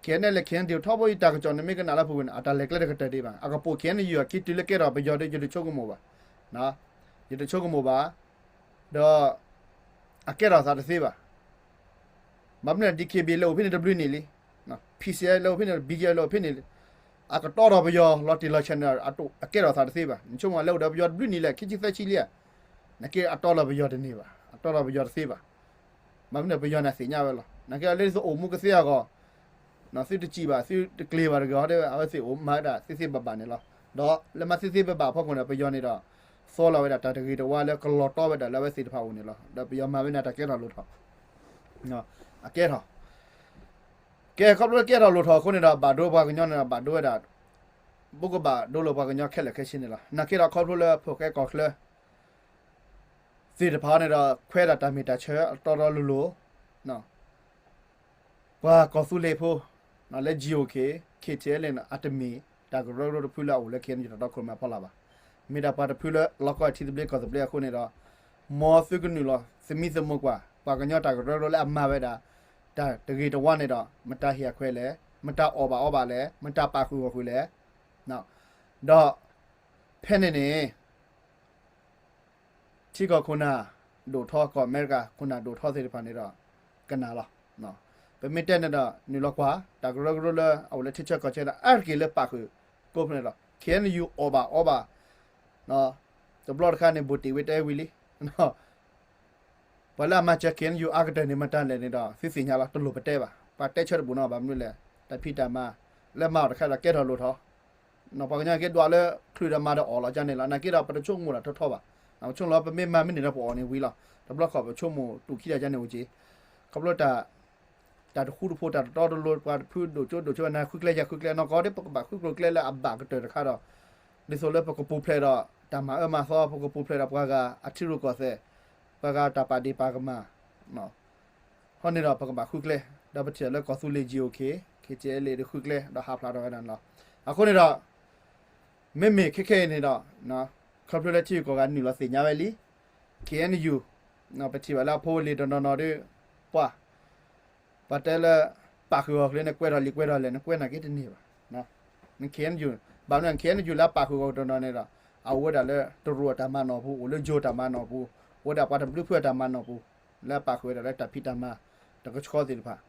ခဲအံၤနလဲၣ် ခဲအံၤနယူၤ ထီဘိအံၤ တၢ်ကစီၣ်န့ၣ်မ့ၢ်ကနၣ်လၢပူၤကွံာ်န့ၣ် အတၢ်လဲၤကျဲတကတၢၢ်ဒံးဘၣ်. အကပိာ် ခဲအံၤနယူၤ အခံတုၤလၢကဲထီၣ်ပယီၤဒီး ယတဆိကမိၣ်ဘၣ်. ယတဆိကမိၣ်ဘၣ်. ဒီး အကဲထီၣ်သးတသ့ဘၣ်. ဘၣ်မနုၤလဲၣ် DKBA လဲၤအိၣ်ဖဲန့ၣ်တဘျုးနံၣ်လံ. PC လဲၤအိၣ်ဖဲန့ၣ် BGF လဲၤအိၣ်ဖဲန့ၣ်လံ. အကတီဒီးပယီၤလီၤတံၢ်လီၤဆဲးန့ၣ် အကဲထီၣ်သးတသ့ဘၣ်. နဆိကမိၣ်လဲၤအိၣ်ဒီးပယီၤတဘျုးနံၣ်လံ ခံဆံသၢဆံလံဧါ. နာ်က့အတီဒီးပယီၤတန့ၢ်ဘၣ်, အတီဒီးပယီၤတသ့ဘၣ်. ဘၣ်မနုၤပယီၤန့ၣ်သ့ၣ်ညါဝဲလီၤ. နာ်က့လၢသုအိၣ်မူကသ့အဂီၢ် သုတစံးဘၣ် သုတကျ့ၤဘၣ်တဂ့ၤ အဝဲသ့ၣ်အိၣ်မၤဝဲဒၣ်သ့သ့ဘၣ်ဘၣ်န့ၣ်လီၤ. ဒီးလၢမၤသ့သ့ဘၣ်ဘၣ်အဖီခိၣ်န့ၣ် ပယီၤန့ၣ်ဒီး သီလီၤဝဲဒၣ်တၢ်တဂ့ၤတဝါလၢကလီၤတီဝဲဒၣ်လၢအဝဲသ့ၣ်တဖၣ်အအိၣ်န့ၣ်လီၤ. ဒီးပယီၤမၤဝဲန့ၣ်တၢ်ကဲထီၣ်လိၣ်ထီၣ် အကဲထီၣ် ကဲခီဖျိလၢကဲထီၣ်လိၣ်ထီၣ်အဃိန့ၣ်ဒီး ဘၣ်ဒိပှၤကညီန့ၣ်ဒီး ဘၣ်ဒိဝဲဒၣ် ဘၣ်ဒိဘၣ်ကဘၣ်ဒိလၢပှၤကညီခဲလၢာ်ခဲဆ့န့ၣ်လီၤ. နာ်က့ဒီးခီဖျိလၢဖိၣ်ဃဲကီၢ်ချၢ သ့ၣ်တဖၣ်န့ၣ်ဒီး ခွဲးဒၣ်တၢ်မ့ၢ်တၢ်ဆၢအတီတီလိၤလိၤ ပှၤကီၢ်သူလ့ၤဖိ လၢ GOK KTLA န့ၣ် အတမ့ၢ်တၢ်ကရၢကရိတဖုလၢအအိၣ်လၢ ခဲအံၤနယူၤ တၢ်တီခိၣ်ရိၣ်မဲအဖီလာ်ဘၣ်. မ့ၢ်ဒၣ်ပှၤတဖုလၢလီၤကီထံသဘျ့ကီၢ်သဘျ့အဃိန့ၣ်ဒီး မ်သုကနုာ်လီၤသမံသမိးကွၢ် ပှၤကညီတၢ်ကရၢကရိလၢအမၤဝဲဒၣ် တၢ်တဂ့ၤတဝါန့ၣ်ဒီး မတၤဟ့ၣ်အခွဲးလဲၣ်, မတၤအီၣ်ဘၣ်အီဘၣ်လဲၣ်, မတၤပာ်ဃုာ်ဂီၢ်ဃုာ်လဲၣ်. ဒီး ဖဲန့ၣ်န့ၣ် ထံကီၢ်ခိၣ်နၢ်ဒိၣ်ထီ ကီၢ်အမဲရကၤခိၣ်နၢ်ဒိၣ်ထီသ့ၣ်တဖၣ်န့ၣ်ဒီး ကနၣ်လီၤ. ပမ့ၢ်တဲန့ၣ်ဒီး နုာ်လီၤကွၢ် တၢ်ကရၢကရိလၢအအိၣ်လၢထံဆၢကီၢ်ဆၢဒီး အါတက့ၢ်လၢပာ်ဃုာ်ကိးဖျၢၣ်န့ၣ်လီၤ. ခဲအံၤနယူၤအီၣ်ဘၣ်အီဘၣ် တဘျီတခါန့ၣ် ဘိၣ်တ့ၢ်ဝံၤတဲဝံၤလံ ပှၤလၢအမၤစၢၤ ခဲအံၤနယူၤ အါကတၢၢ်န့ၣ် မတၤလဲၣ်န့ၣ်ဒီး သုသ့ၣ်ညါလီၤ တလိၣ်ပတဲဘၣ်. ပှၤတဲဆၢတဘူၣ်နီၤ ဘၣ်မနုၤလဲၣ် တၢ်ဖံးတၢ်မၤ လၢမၤအီၤတခါဒီးကဲထီၣ်လိၣ်ထီၣ် ပှၤကညီက့ၤဒွးလၢ ချုးဒီးမၤဒီးအီၣ်လီၤကန့ၣ်လီၤ. နာ်က့ဒီး ပတဆိကမိၣ်ဒီးထီထီဘၣ်. ပဆိကမိၣ်လီၤ ပမ့ၢ်မၤမ့ၢ်န့ၣ်ဒီးပအီၣ်န့ၣ်ဝံၤလီၤ. တဘျီဃီပဆိကမိၣ်တူၢ်ခံတၢ်ကန့ၣ်အိၣ်က့ၤ ခီဖျိတၢ် တၢ်တဃူတဖိး တၢ်တတီတလိၤ ပှၤတဖုဒိၣ်ကၠိဒိၣ်ကၠိ နၤဃုကျဲယၤဃုကျဲ နီၢ်ကီၢ်ဒ်ပကဘၣ်ဃုကျိၤကျဲလၢအဘၣ်ကတၢၢ်တခါဒီး ဒ်သိးလၢပကပူၤဖျဲးဒီး တၢ်မၤအၢမၤသီ ပကပူၤဖျဲးဒီးပှၤဂၤအထံရူၢ်ကီၢ်သဲး ပှၤဂၤတၢ်ပာ်ဒ့ၣ်ပာ်ကမၣ် ဟီန့ၣ်ဒီးပကဘၣ်ဃုကျဲ ဒီးပထံၣ်လၢကီၢ်သူလ့ၤ GOK KTLA ဒီးဃုကျဲ ဒီးဟးဖျါထီၣ်ဝဲဒၣ်န့ၣ်လီၤ. အဃိန့ၣ်ဒီး မ့မ့ၢ်ခဲခဲအံၤန့ၣ်ဒီး ခီဖျိလၢထံဂုၤကီၢ်ဂၤနုာ်လီၤသ့ၣ်ညါဝဲလံ ခဲအံၤနယူၤ ပထံၣ်ဘၣ်လၢအဖိအလံၤတနီၤနီၤဒီး ပှၤ ပှၤတဲလၢ ပာ်ဃုာ်ဂီၢ်ကျဲန့ၣ် ကွဲးထီၣ်လံာ်ကွဲးထီၣ်လဲၣ်န့ၣ် ကွဲးနာ်က့တန့ၢ်ဘၣ်. ခဲအံၤနယူၤ ဘၣ်မနုၤ ခဲအံၤနယူၤလၢအပာ်ဃုာ်ဂီၢ်တနီၤန့ၣ်ဒီး အအိၣ်ဝဲဒၣ်လၢတရူးအတၢ်မၤနီၣ်ပူၤ အိၣ်လၢယိၤတၢ်မၤနီၣ်ပူၤ အိၣ်ဝဲဒၣ်ပှၤတဘျုးဖုအတၢ်မၤနီၣ်ပူၤ လၢအပာ်ဃုာ်ဝဲဒၣ်လၢတၢ်ဖံးတၢ်မၤ တကဆှီသ့ၣ်တဖၣ်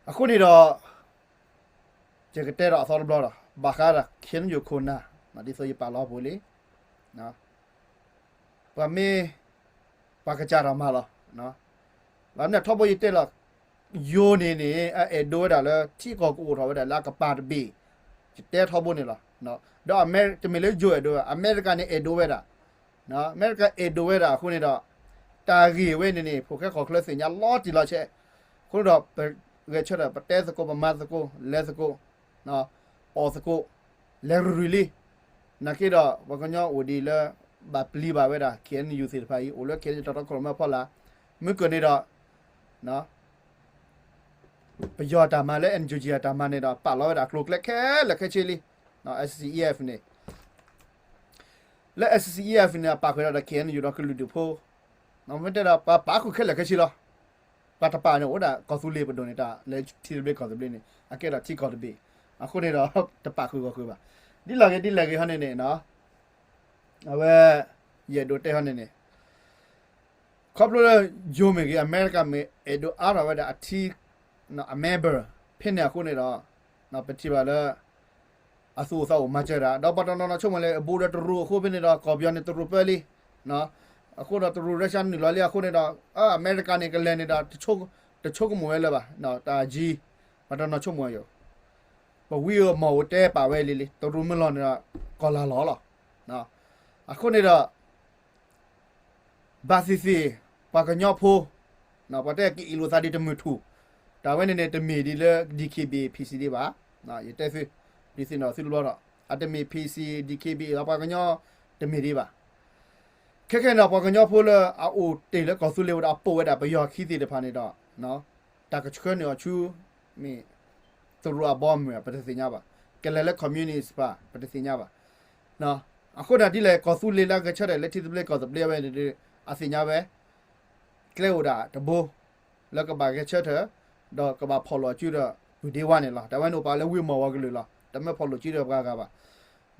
အဃိန့ၣ်ဒီး ယကတဲဒီးအသီတဘျီဒီး ဘၣ်ဃးဒီး ခဲအံၤနယူၤခိၣ်နၢ် ဒ်သိးယပာ်လီၤပူၤလံ ပှၤမ့ၢ် ပှၤကစၢ်တၢ်မၤလီၤ. ဘၣ်မနုၤထီဘိယတဲလီၤ ယိၤန့ၣ်န့ၣ် အအဲၣ်ဒိးဝဲဒၣ်လၢ ထံကီၢ်ကအိၣ်ထီၣ်ဝဲဒၣ်လၢအကပၤတဘ့ၣ် ယတဲထီဘိန့ၣ်လီၤ. ဒီးတမ့ၢ်လၢယိၤအဲၣ်ဒိးဝဲ အမဲရကၤန့ၣ်အဲၣ်ဒိးဝဲဒၣ် အမဲရကၤအဲၣ်ဒိးဝဲဒၣ်အဃိန့ၣ်ဒီး တၢ်ဂ့ၢ်ဝဲန့ၣ်န့ၣ် ဖိၣ်ဃဲကီၢ်ချၢသ့ၣ်ညါလီၤတံၢ်လီၤဆဲး အဃိန့ၣ်ဒီး ပဂဲၤဆၢထၢၣ် ပတဲသကိး ပမၤသကိး လဲၤသကိး အီၣ်သကိး လဲၤရူၤရူၤလံ, နာ်က့ဒီး ပှၤကညီအိၣ်ဒ်လၢ ဘၣ်ပျံၤဘၣ်ဝဲဒၣ် KNU သ့ၣ်တဖၣ်အံၤ အိၣ်လၢ KNU တၢ်တီခိၣ်ရိၣ်မဲအဖီလာ်, မုၢ်ကၢၢ်န့ၣ်ဒီး ပယီၤအတၢ်မၤလၢ NUG အတၢ်မၤန့ၣ်ဒီး ပာ်လီၤဝဲဒၣ်အကျိၤအကျဲခဲလၢာ်ခဲဆ့လံ, SSCEF န့ၣ် လၢ SSCEF န့ၣ် အပာ်ဃုာ်ဒီး KNU ဒီးကလုာ်ဒူၣ်ဖိ, မ့ၢ်တဲဒီး ပှၤပာ်ဃုာ်ခဲလၢာ်ခဲဆ့လီၤ. ပှၤတပာ်န့ၣ် အိၣ်ဒၣ်ကီၢ်သူလ့ၤပဒိၣ်န့ၣ် တၢ်လၢထံသဘျ့ကီၢ်သဘျ့န့ၣ် အကဲဒီးထံကီၢ်တဘ့ၣ်, အဃိန့ၣ်ဒီး တပာ်ဃုာ်ဂီၢ်ဃုာ်ဘၣ်. ဒ်လဲၣ်ဂ့ၤဒ်လဲၣ်ဂ့ၤဟီန့ၣ်န့ၣ် အဝဲ ယအဲၣ်ဒိးတဲဟီန့ၣ်န့ၣ် ခီဖျိလၢ ယိၤမ့ၢ်ဂ့ၤ အမဲရကၤမ့ၢ်ဂ့ၤ အဲၣ်ဒိးအါထီၣ်ဝဲဒၣ်အထံ အ member ဖဲန့ၣ်အဃိန့ၣ်ဒီး ပထံၣ်ဘၣ်လၢ အသူၣ်အိၣ်သးအိၣ်မၤစၢၤတၢ် ဒီးပှၤတနီၤနီၤဆိကမိၣ်လၢ အဘူးဒီးတရူးအဃိဖဲန့ၣ်ဒီး ကီၢ်ပယီၤန့ၣ်တရူးပၢလံ, အဃိဒီးတရူး Russia နုာ်လီၤလံအဃိန့ၣ်ဒီး အမဲရကၤန့ၣ်ကလဲၤန့ၣ်ဒီး တဆိကမိၣ်ဝဲလၢၤဘၣ်, တၢ်ကံ ပှၤတနီၤဆိကမိၣ်ယိာ် ပဝံအမီၢ်အိၣ်တဲပာ်ဝဲလံလံ တရူးမ့ၢ်လီၤန့ၣ်ဒီး ကီၢ်လၤလီၤလီၤ. အဃိန့ၣ်ဒီး ဘၣ်သ့ၣ်သ့ၣ် ပှၤကညီဖိ ပှၤတဲကအ့ၣ်လိာ်သးဒ်တမုၢ်ထူၣ်, တၢ်ဝဲန့ၣ်န့ၣ် တမ့ၢ်ဒ်လၢ DKBA PC ဒံးဘၣ်. ယတဲသု ဒုးသ့ၣ်နီၣ်သုတဘျီဒီး အတမ့ၢ် PC DKBA ပှၤကညီ တမ့ၢ်ဒံးဘၣ်. ခဲခဲန့ၣ်ဒီး ပှၤကညီဖိလၢအအိၣ်တ့ၢ်လၢကီၢ်သူလ့ၤဝဲဒီး အပိာ်ဝဲဒၣ်ပယီၤခံသ့ၣ်တဖၣ်န့ၣ်ဒီး တၢ်ကဆှၢန့ၢ်အီၤဆူ မ့ၢ် တရူးအဘီအမုၢ် ပတသ့ၣ်ညါဘၣ်. ကလဲၤလၢ communist ဘၣ် ပတသ့ၣ်ညါဘၣ်. အဃိန့ၣ်ဒ်လဲၣ် ကီၢ်သူလ့ၤလၢအဂဲၤဆၢထၢၣ်လၢထံသဘျ့ကီၢ်သဘျ့ဝဲန့ၣ်ဒီး အသ့ၣ်ညါဝဲ ကျဲအိၣ်ဒၣ်တဘိ လၢကဘၣ်ဂဲၤဆၢထၢၣ် ဒီးကဘၣ်ဖီၣ်လိာ်စုဒီး ပုၢ်ဒ့ဝါန့ၣ်လီၤ. တၢ်ဝဲန့ၣ်အိၣ်ပာ်လၢဝံအမီၢ်ဝဲကလုာ်လီၤ. တမ့ၢ်ဖီၣ်လိာ်စုဒီးပှၤဂၤဘၣ်.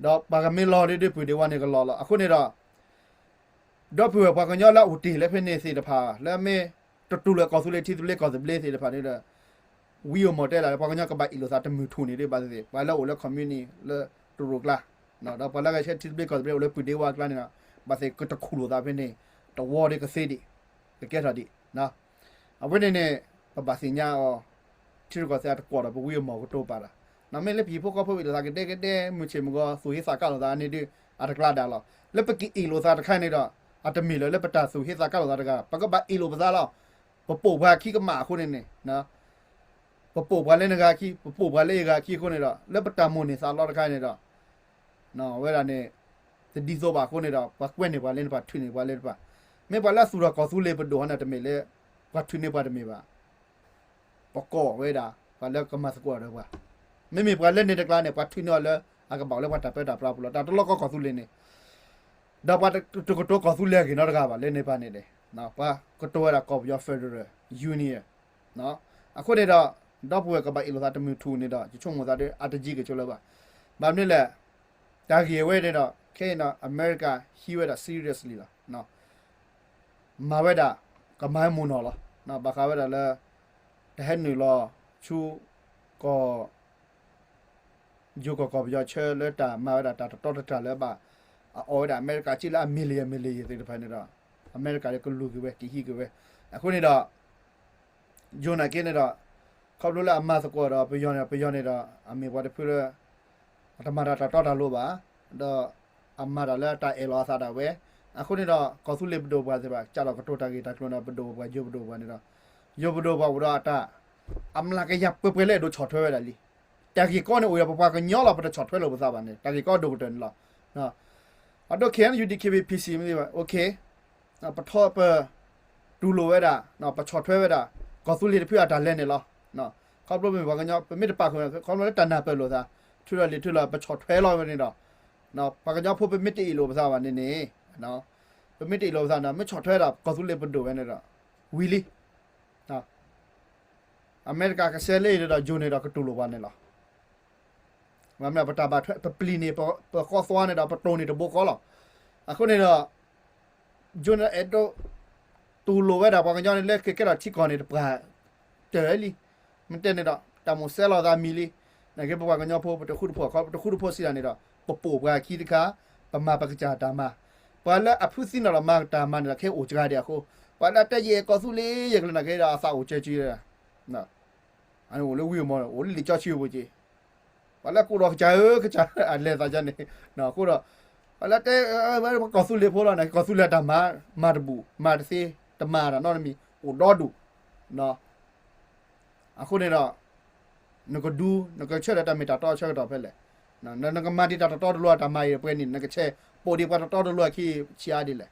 ဒီးပှၤကမ့ၢ်လီၤဒ်ဒ်ပုၢ်ဒ့ဝါန့ၣ်ကလီၤလီၤ. အဃိန့ၣ်ဒီး ဒီပုၢ်ဝဲၢ်ပှၤကညီလၢအအိၣ်တ့ၢ်လၢဖဲန့ၣ်သ့ၣ်တဖၣ် လၢအမ့ၢ်တတူၢ်လိာ်ကီၢ်သူလ့ၤထံသဘျ့ကီၢ်သဘျ့သ့ၣ်တဖၣ်န့ၣ်ဒီး ဝံအမီၢ်တဲလၢ ပှၤကညီကဘၣ်အ့ၣ်လိာ်သးတမုၢ်ထူၣ်န့ၣ်ဒီး ဘၣ်သ့ၣ်သ့ၣ် ပှၤလၢအိၣ်လၢ communist လၢတရူးကျါ ဒီးပှၤလၢအဂဲၤဆၢထၢၣ်ထံသဘျ့ကီၢ်သဘျ့အိၣ်လၢပုၢ်ဒ့ဝါကျါန့ၣ်ဒီး ဘၣ်သ့ၣ်သ့ၣ်ကတခူၣ်လိာ်သးဖဲန့ၣ် တဝီဒ်ကသ့ဒံး ကကဲထီၣ်ဒံး အဝဲန့ၣ်န့ၣ် ပဘၣ်သ့ၣ်ညါအီၤ ထံရူၢ်ကီၢ်သဲးအတကွီၢ်ဒီး ပဝံအမီၢ်ကတိၤပာ်တၢ်. မ့ၢ်လၢပဟံၣ်ဖိဃီဖိအ့ၣ်လိာ်သးကဒဲကဒဲ မုၢ်ဆ့ၣ်မုၢ်ဂီၤ သူၣ်ဟ့သးကါလိာ်သးန့ၣ်ဒီး အတကျါဒၣ်လီၤ. လၢပကအ့ၣ်လိာ်သးတခါန့ၣ်ဒီး အတမ့ၢ်လၢ လၢပတၢ်သူၣ်ဟ့သးကါလိာ်သးတဂၤ ပကဘၣ်အ့ၣ်လိာ်ပသးလီၤ. ပပိာ်ပှၤခံကမၣ်အဃိန့ၣ်န့ၣ် ပပိာ်ပှၤလၢနဂၤခံ ပပိာ်ပှၤလၢယဂၤခံအဃိန့ၣ်ဒီး လၢပတၢ်မိၣ်န့ၢ်သးလီတခါန့ၣ်ဒီး ဝဲဒၣ်န့ၣ် တဒ်သိးဘၣ်အဃိန့ၣ်ဒီး ပှၤကွဲန့ၢ်ပှၤလၢန့ၣ် ပှၤထုးန့ၢ်ပှၤလၢန့ၣ်တဖၣ်. မ့ၢ်ပှၤလၢအသူၣ်ထီၣ်ကီၢ်သူလ့ၤပဒိၣ်ဟီန့ၣ် တမ့ၢ်လၢ ပှၤထုးန့ၢ်ပှၤတမ့ၢ်ဘၣ်. ပကိးဝဲဒၣ် ပှၤလၢကမၤသကိးဒီးပှၤ. မ့မ့ၢ်ပှၤလၢန့ၣ်တကျါန့ၣ် ပှၤထုးန့ၢ်အီၤလၢ အကဘၣ်အိၣ်လၢပှၤတၢ်ပၢတၢ်ပြးပူၤလီၤ. တၢ်တလီၢ်ကီၢ်ကီၢ်သူလ့ၤန့ၣ် ဒီးပှၤတကတိၤကီၢ်သူလ့ၤအဂ့ၢ်နီတဂၤဘၣ် လၢန့ၣ်တဖၣ်န့ၣ်န့ၣ် ပှၤကတိၤဝဲဒၣ်ကီၢ်ပယီၤ Federal Union အဃိန့ၣ်ဒီး ဒီပုၢ်ဝဲၢ်ကဘၣ်အ့ၣ်လိာ်သးတမုၢ်ထူၣ်န့ၣ်ဒီး ယဆိကမိၣ်သးဒီး အတယံာ်ကဆိလၢၤဘၣ်. ဘၣ်မနုၤလဲၣ် တၢ်ဂ့ၢ်ဝဲန့ၣ်ဒီး ခဲအံၤန့ၣ် အမဲရကၤဟံးဝဲဒၣ် seriously လီၤ. မၤဝဲဒၣ် ကမၤမုၢ်နီၢ်လီၤ. ဘၣ်ဃးဝဲဒၣ်လၢ တဟဲနုာ်လီၤဆူ ကီၢ် ယိၤကီၢ်ကီၢ်ပယီၤဆၢလၢတၢ်မၤဝဲဒၣ်တၢ်တတီတတြၢ်လၢဘၣ် အအီၣ်ဝဲဒၣ်အမဲရကၤက့လၢအ million million သ့ၣ်တဖၣ်န့ၣ်ဒီး အမဲရကၤဒီးကလူၤက့ၤဝဲ ကဟံးက့ၤဝဲ. အဃိန့ၣ်ဒီး ယိၤနာ်က့န့ၣ်ဒီး ခီဖျိလၢအမၤသကိးဒီးပယီၤန့ၣ် ပယီၤန့ၣ်ဒီး အမ့ၢ်ပှၤတဖုလၢ အတမၤတၢ်တၢ်တီတၢ်လိၤဘၣ်, ဒီးအမၤတၢ်လၢတၢ်အဲၣ်လီၤအသးဒၣ်ဝဲ. အဃိန့ၣ်ဒီး ကီၢ်သူလ့ၤပဒိၣ်ပှၤသ့ၣ်တဖၣ် ကးထီၣ်ကတိၤတၢ်ဂ့ၢ်တၢ်ကျိၤန့ၣ် ပဒိၣ်ပှၤ ယိၤပဒိၣ်ပှၤန့ၣ်ဒီး ယိၤပဒိၣ်ပှၤအိၣ်ဒီးအတၢ် အမျးကယၤပှဲၤပှဲၤလၢအဲၣ်ဒိးဆီၣ်ထွဲဝဲဒၣ်လံ. တၢ်ဂ့ၢ်ကီန့ၣ်အိၣ်ဒီးပပှၤကညီလီၤ ပတဆီၣ်ထွဲလိာ်ပသးဘၣ်န့ၣ် တၢ်ဂ့ၢ်ကီဒိၣ်ကတၢၢ်န့ၣ်လီၤ. အဒိ KNU DKBA PC မ့ၢ်သ့ၣ်ဘၣ် okay ပထီၣ်ပ တူၢ်လိာ်ဝဲဒၣ် ပဆီၣ်ထွဲဝဲဒၣ် ကီၢ်သူလ့ၤတဖုအတၢ်လဲၤန့ၣ်လီၤ. ခီဖျိမ့ၢ်ပှၤကညီ ပမ့ၢ်တပာ်ဃုာ် ခီဖျိလၢတၢ်နၢ်ပၢၢ်လိာ်သး ထုးထီၣ်လံာ်ထုးလီၤ ပဆီၣ်ထွဲလီၤဝဲန့ၣ်ဒီး ပှၤကညီဖိပမ့ၢ်တအ့ၣ်လိာ်ပသးဘၣ်န့ၣ်န့ၣ် ပမ့ၢ်တအ့ၣ်လိာ်ပသးန့ၣ် မ့ၢ်ဆီၣ်ထွဲဒၣ်ကီၢ်သူလ့ၤပဒိၣ်ဝဲန့ၣ်ဒီး ဝံၤလံ အမဲရကၤကဆဲးလၢအံၤဒီး ယိၤန့ၣ်ဒီးကတူၢ်လိာ်ပှၤန့ၣ်လီၤ. မ့ၢ်ပတၢ်ဘၣ်ထွဲ ပပျံၤန့ၢ် ပဃီသွါန့ၣ်ဒီး ပတိၢ်န့ၢ်တဘိဃီလီၤ. အဃိန့ၣ်ဒီး ယိၤန့ၣ်အဲၣ်ဒိး တူၢ်လိာ်ဝဲဒၣ်ပှၤကညီန့ၣ် လၢကကဲထီၣ်ထံကီၢ်န့ၣ် တပှၢ်တၢၢ်လံ. မ့ၢ်တဲန့ၣ်ဒီး တၢ်မိၣ်ဆဲးလီၤသးမံၤလံ. နာ်က့ပပှၤကညီဖိ ပတဃူတဖိးခီ ပတဃူတဖိးစံးတၢ်န့ၣ်ဒီး ပပိာ်ပှၤခံတခါ ပမၤပကစၢ်တၢ်မၤ. ပှၤလၢအဖုသံနီၣ်ဒီးမၤတၢ်မၤန့ၣ်ဒီး ခဲအိၣ်စှၤဒံးအဃိ ပှၤလၢအတဲယဲၢ်ကီၢ်သူလ့ၤ ယဲၢ်ကလုာ်နာ်က့ဒီး အသးအိၣ်ကၢကၢ အန့ၣ်အိၣ်လၢဝံၤမီၢ် အိၣ်လၢလံာ်စီဆှံအပူၤက့ၤ ပှၤလၢအကိးဒီးကစၢ်ဧၢ ကစၢ်ဧၢ အလဲၤသးယါန့ၣ် အဃိဒီး ပှၤလၢတဲ ပှၤကီၢ်သူလ့ၤဖိလီၤန့ၣ် ကီၢ်သူလ့ၤအတၢ်မၤ မၤတဘူၣ် မၤတသ့ တမၤတၢ်နီတမံၤ အိၣ်ဒီဒူၣ် အဃိန့ၣ်ဒီး နကဒူ နကဆၢထၢၣ်တၢ်မ့ၢ်တၢ်တီဆၢကတီၢ်ဖဲလဲၣ် နကမၤဒံးတၢ်တတီတလိၤအတၢ်မၤအံၤပှဲၤန့ၣ် နကဆဲးပိာ်ဒံးပှၤတတီတလိၤအခံဆံးအါဒ်လဲၣ်.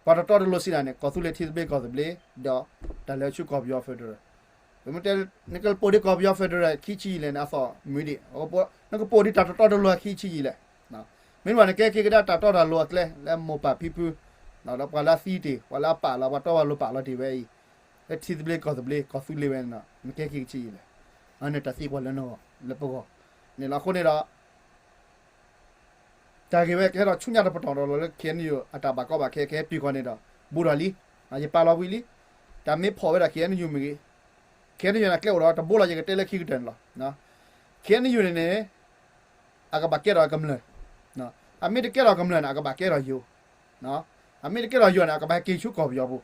ပှၤတတီတလိၤစံးတၢ်န့ၣ် ကီၢ်သူလ့ၤထံသဘျ့ကီၢ်သဘျ့ ဒီး တၢ်လဲၤဆူကီၢ်ပယီၤ federal မ့ၢ်တဲ နကပိာ်ဒံးကီၢ်ပယီၤ federal ခံဆံယံာ်လဲၣ်န့ၣ် အသီၣ်မုာ်ဒံး နကပိာ်ဒံးတၢ်တတီတလိၤခံဆံယံာ်လဲၣ်. မ့ၢ်ဘၣ်နကဲက့ၤကဒါတၢ်တီတၢ်လိၤအကျဲ လၢမိၢ်ပၢ်ဖံဖု ဒီးပှၤလၢအသံတ့ၢ် ပှၤလၢအပာ်လီၤ ပှၤတီပှၤလိၤပာ်လီၤတ့ၢ်ဝဲအံၤ လၢထံသဘျ့ကီၢ်သဘျ့ ကီၢ်သူလ့ၤဝဲန့ၣ် နကဲက့ၤကဆံးယံာ်လဲၣ်. အန့ၣ်တၢ်သံကွၢ်လၢနဂီၢ် လၢပဂီၢ် န့ၣ်လီၤ. အဃိန့ၣ်ဒီး တၢ်ဂ့ၢ်ဝဲကဟဲဒီးဆူညါတပတီၢ်ဒီးလီၤလၢ K N U အတၢ်ဘၣ်ကီဘၣ်ခဲ ကဟဲတုၤဃီၤန့ၣ်ဒီး ဘူးထီၣ်လံ. ယပာ်လီၤဝံၤလံ. တၢ်မ့ၢ်ဖီၣ်ဝဲဒၣ် K N U မ့ၢ်ဂ့ၤ, K N U န့ၣ် ကျဲအိၣ်ဒီးတဘိလီၤ ယကတဲလၢခံကတၢၢ်န့ၣ်လီၤ. K N U န့ၣ်န့ၣ် အကဘၣ်ကဲထီၣ်ကမျၢၢ်, အမ့ၢ်တကဲထီၣ်ကမျၢၢ်န့ၣ် အကဘၣ်ကဲထီၣ်ယိၤ, အမ့ၢ်တကဲထီၣ်ယိၤန့ၣ် အကဘၣ်ဟဲက့ၤဆူကီၢ်ပယီၤပူၤ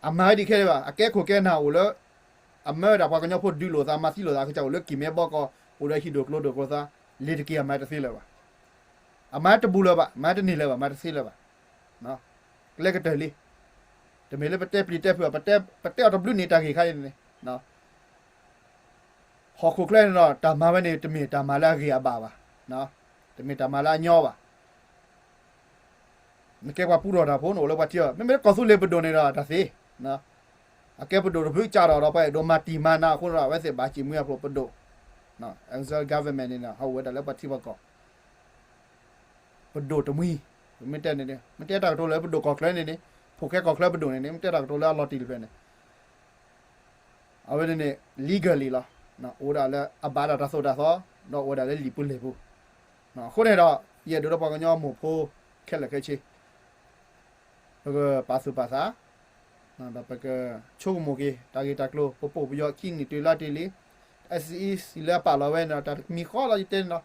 အမၤဝဲဒ်ခဲလၢာ်ဘၣ်. အကဲခိၣ်ကဲနၢ်အိၣ်လၢ အမၢဝဲဒၣ်ပှၤကညီဖိဒုးလိာ်သး မၤသံလိာ်သး အကစၢ်အိၣ်လၢကံၢ်မဲဘီကီၢ် အိၣ်ဒီးဟံၣ်ဒိၣ်ကျိၤဒိၣ်ကျိၤသး လ့ၤတက့ၤအမၤတသ့လၢၤဘၣ်. အမၤတဘူၣ်လၢၤဘၣ်, မၤတန့ၢ်လၢၤဘၣ်, မၤတသ့လၢၤဘၣ်. ကျဲကတၢၢ်လံ. တမ့ၢ်လၢပတဲပျံၤတဲဖုးဘၣ်, ပတဲအီၤတဘျုးန့ၣ်တၢ်ဂ့ၢ်ခါအံၤန့ၣ် ဟီၣ်ခိၣ်ချၢန့ၣ်ဒီး တၢ်မၤဝဲန့ၣ် တမ့ၢ်တၢ်မၤလၢအဂ့ၤအဘၣ်ဘၣ်, တမ့ၢ်တၢ်မၤလၢအညီဘၣ်. နကဲပှၤပူထီၣ်တၢ်ဖိ နအိၣ်လၢပှၤထံအီၤ, မ့မ့ၢ်လၢကီၢ်သူလ့ၤပဒိၣ်န့ၣ်ဒီးတၢ်သ့, အကဲပဒိၣ်တဖုကစၢ်ဒီး ဒီးပှၤအဲၣ်ဒိးမၤတံၢ်မၤနၤအဃိန့ၣ်ဒီး အဝဲသ့ၣ်ဘၣ်စံၣ်မှံအဖျိပဒိၣ်, exile government န့ၣ် ဟးအိၣ်ဝဲဒၣ်လၢပှၤထံပှၤကီၢ် ပဒိၣ်တမှံၤ, မ့ၢ်တဲန့ၣ် မ့ၢ်တဲတၢ်ကတိၤလၢပဒိၣ်ကီၢ်ချၢန့ၣ်န့ၣ်, ဖိၣ်ဃဲကီၢ်ချၢပဒိၣ်န့ၣ်န့ၣ် မ့ၢ်တဲတၢ်ကတိၤလၢအလီၤတံၢ်တဖျၢၣ်န့ၣ် အဝဲန့ၣ်န့ၣ် legally လီၤ. အိၣ်ဒၣ်လၢအဘၣ်ဒၣ်တၢ်သိၣ်တၢ်သီ, ဒီးအိၣ်ဒၣ်လၢလံာ်ပူၤလဲၢ်ပူၤ. အဃိန့ၣ်ဒီး ယအဲၣ်ဒိးဒီးပှၤကညီမိၢ်ဖိခဲလၢာ်ခဲဆ့ ပကပာ်သူၣ်ပာ်သး, ဒီးပကဆိကမိၣ်က့ၤ တၢ်ဂ့ၢ်တၢ်ကျိၤ ပပိာ်ပယီၤခံနံၣ်တုၤလါတ့ၢ်လံ, SEC လၢအပာ်လီၤဝဲန့ၣ် တၢ်တမံၤဃီလီၤ ယတဲန့ၣ်လီၤ.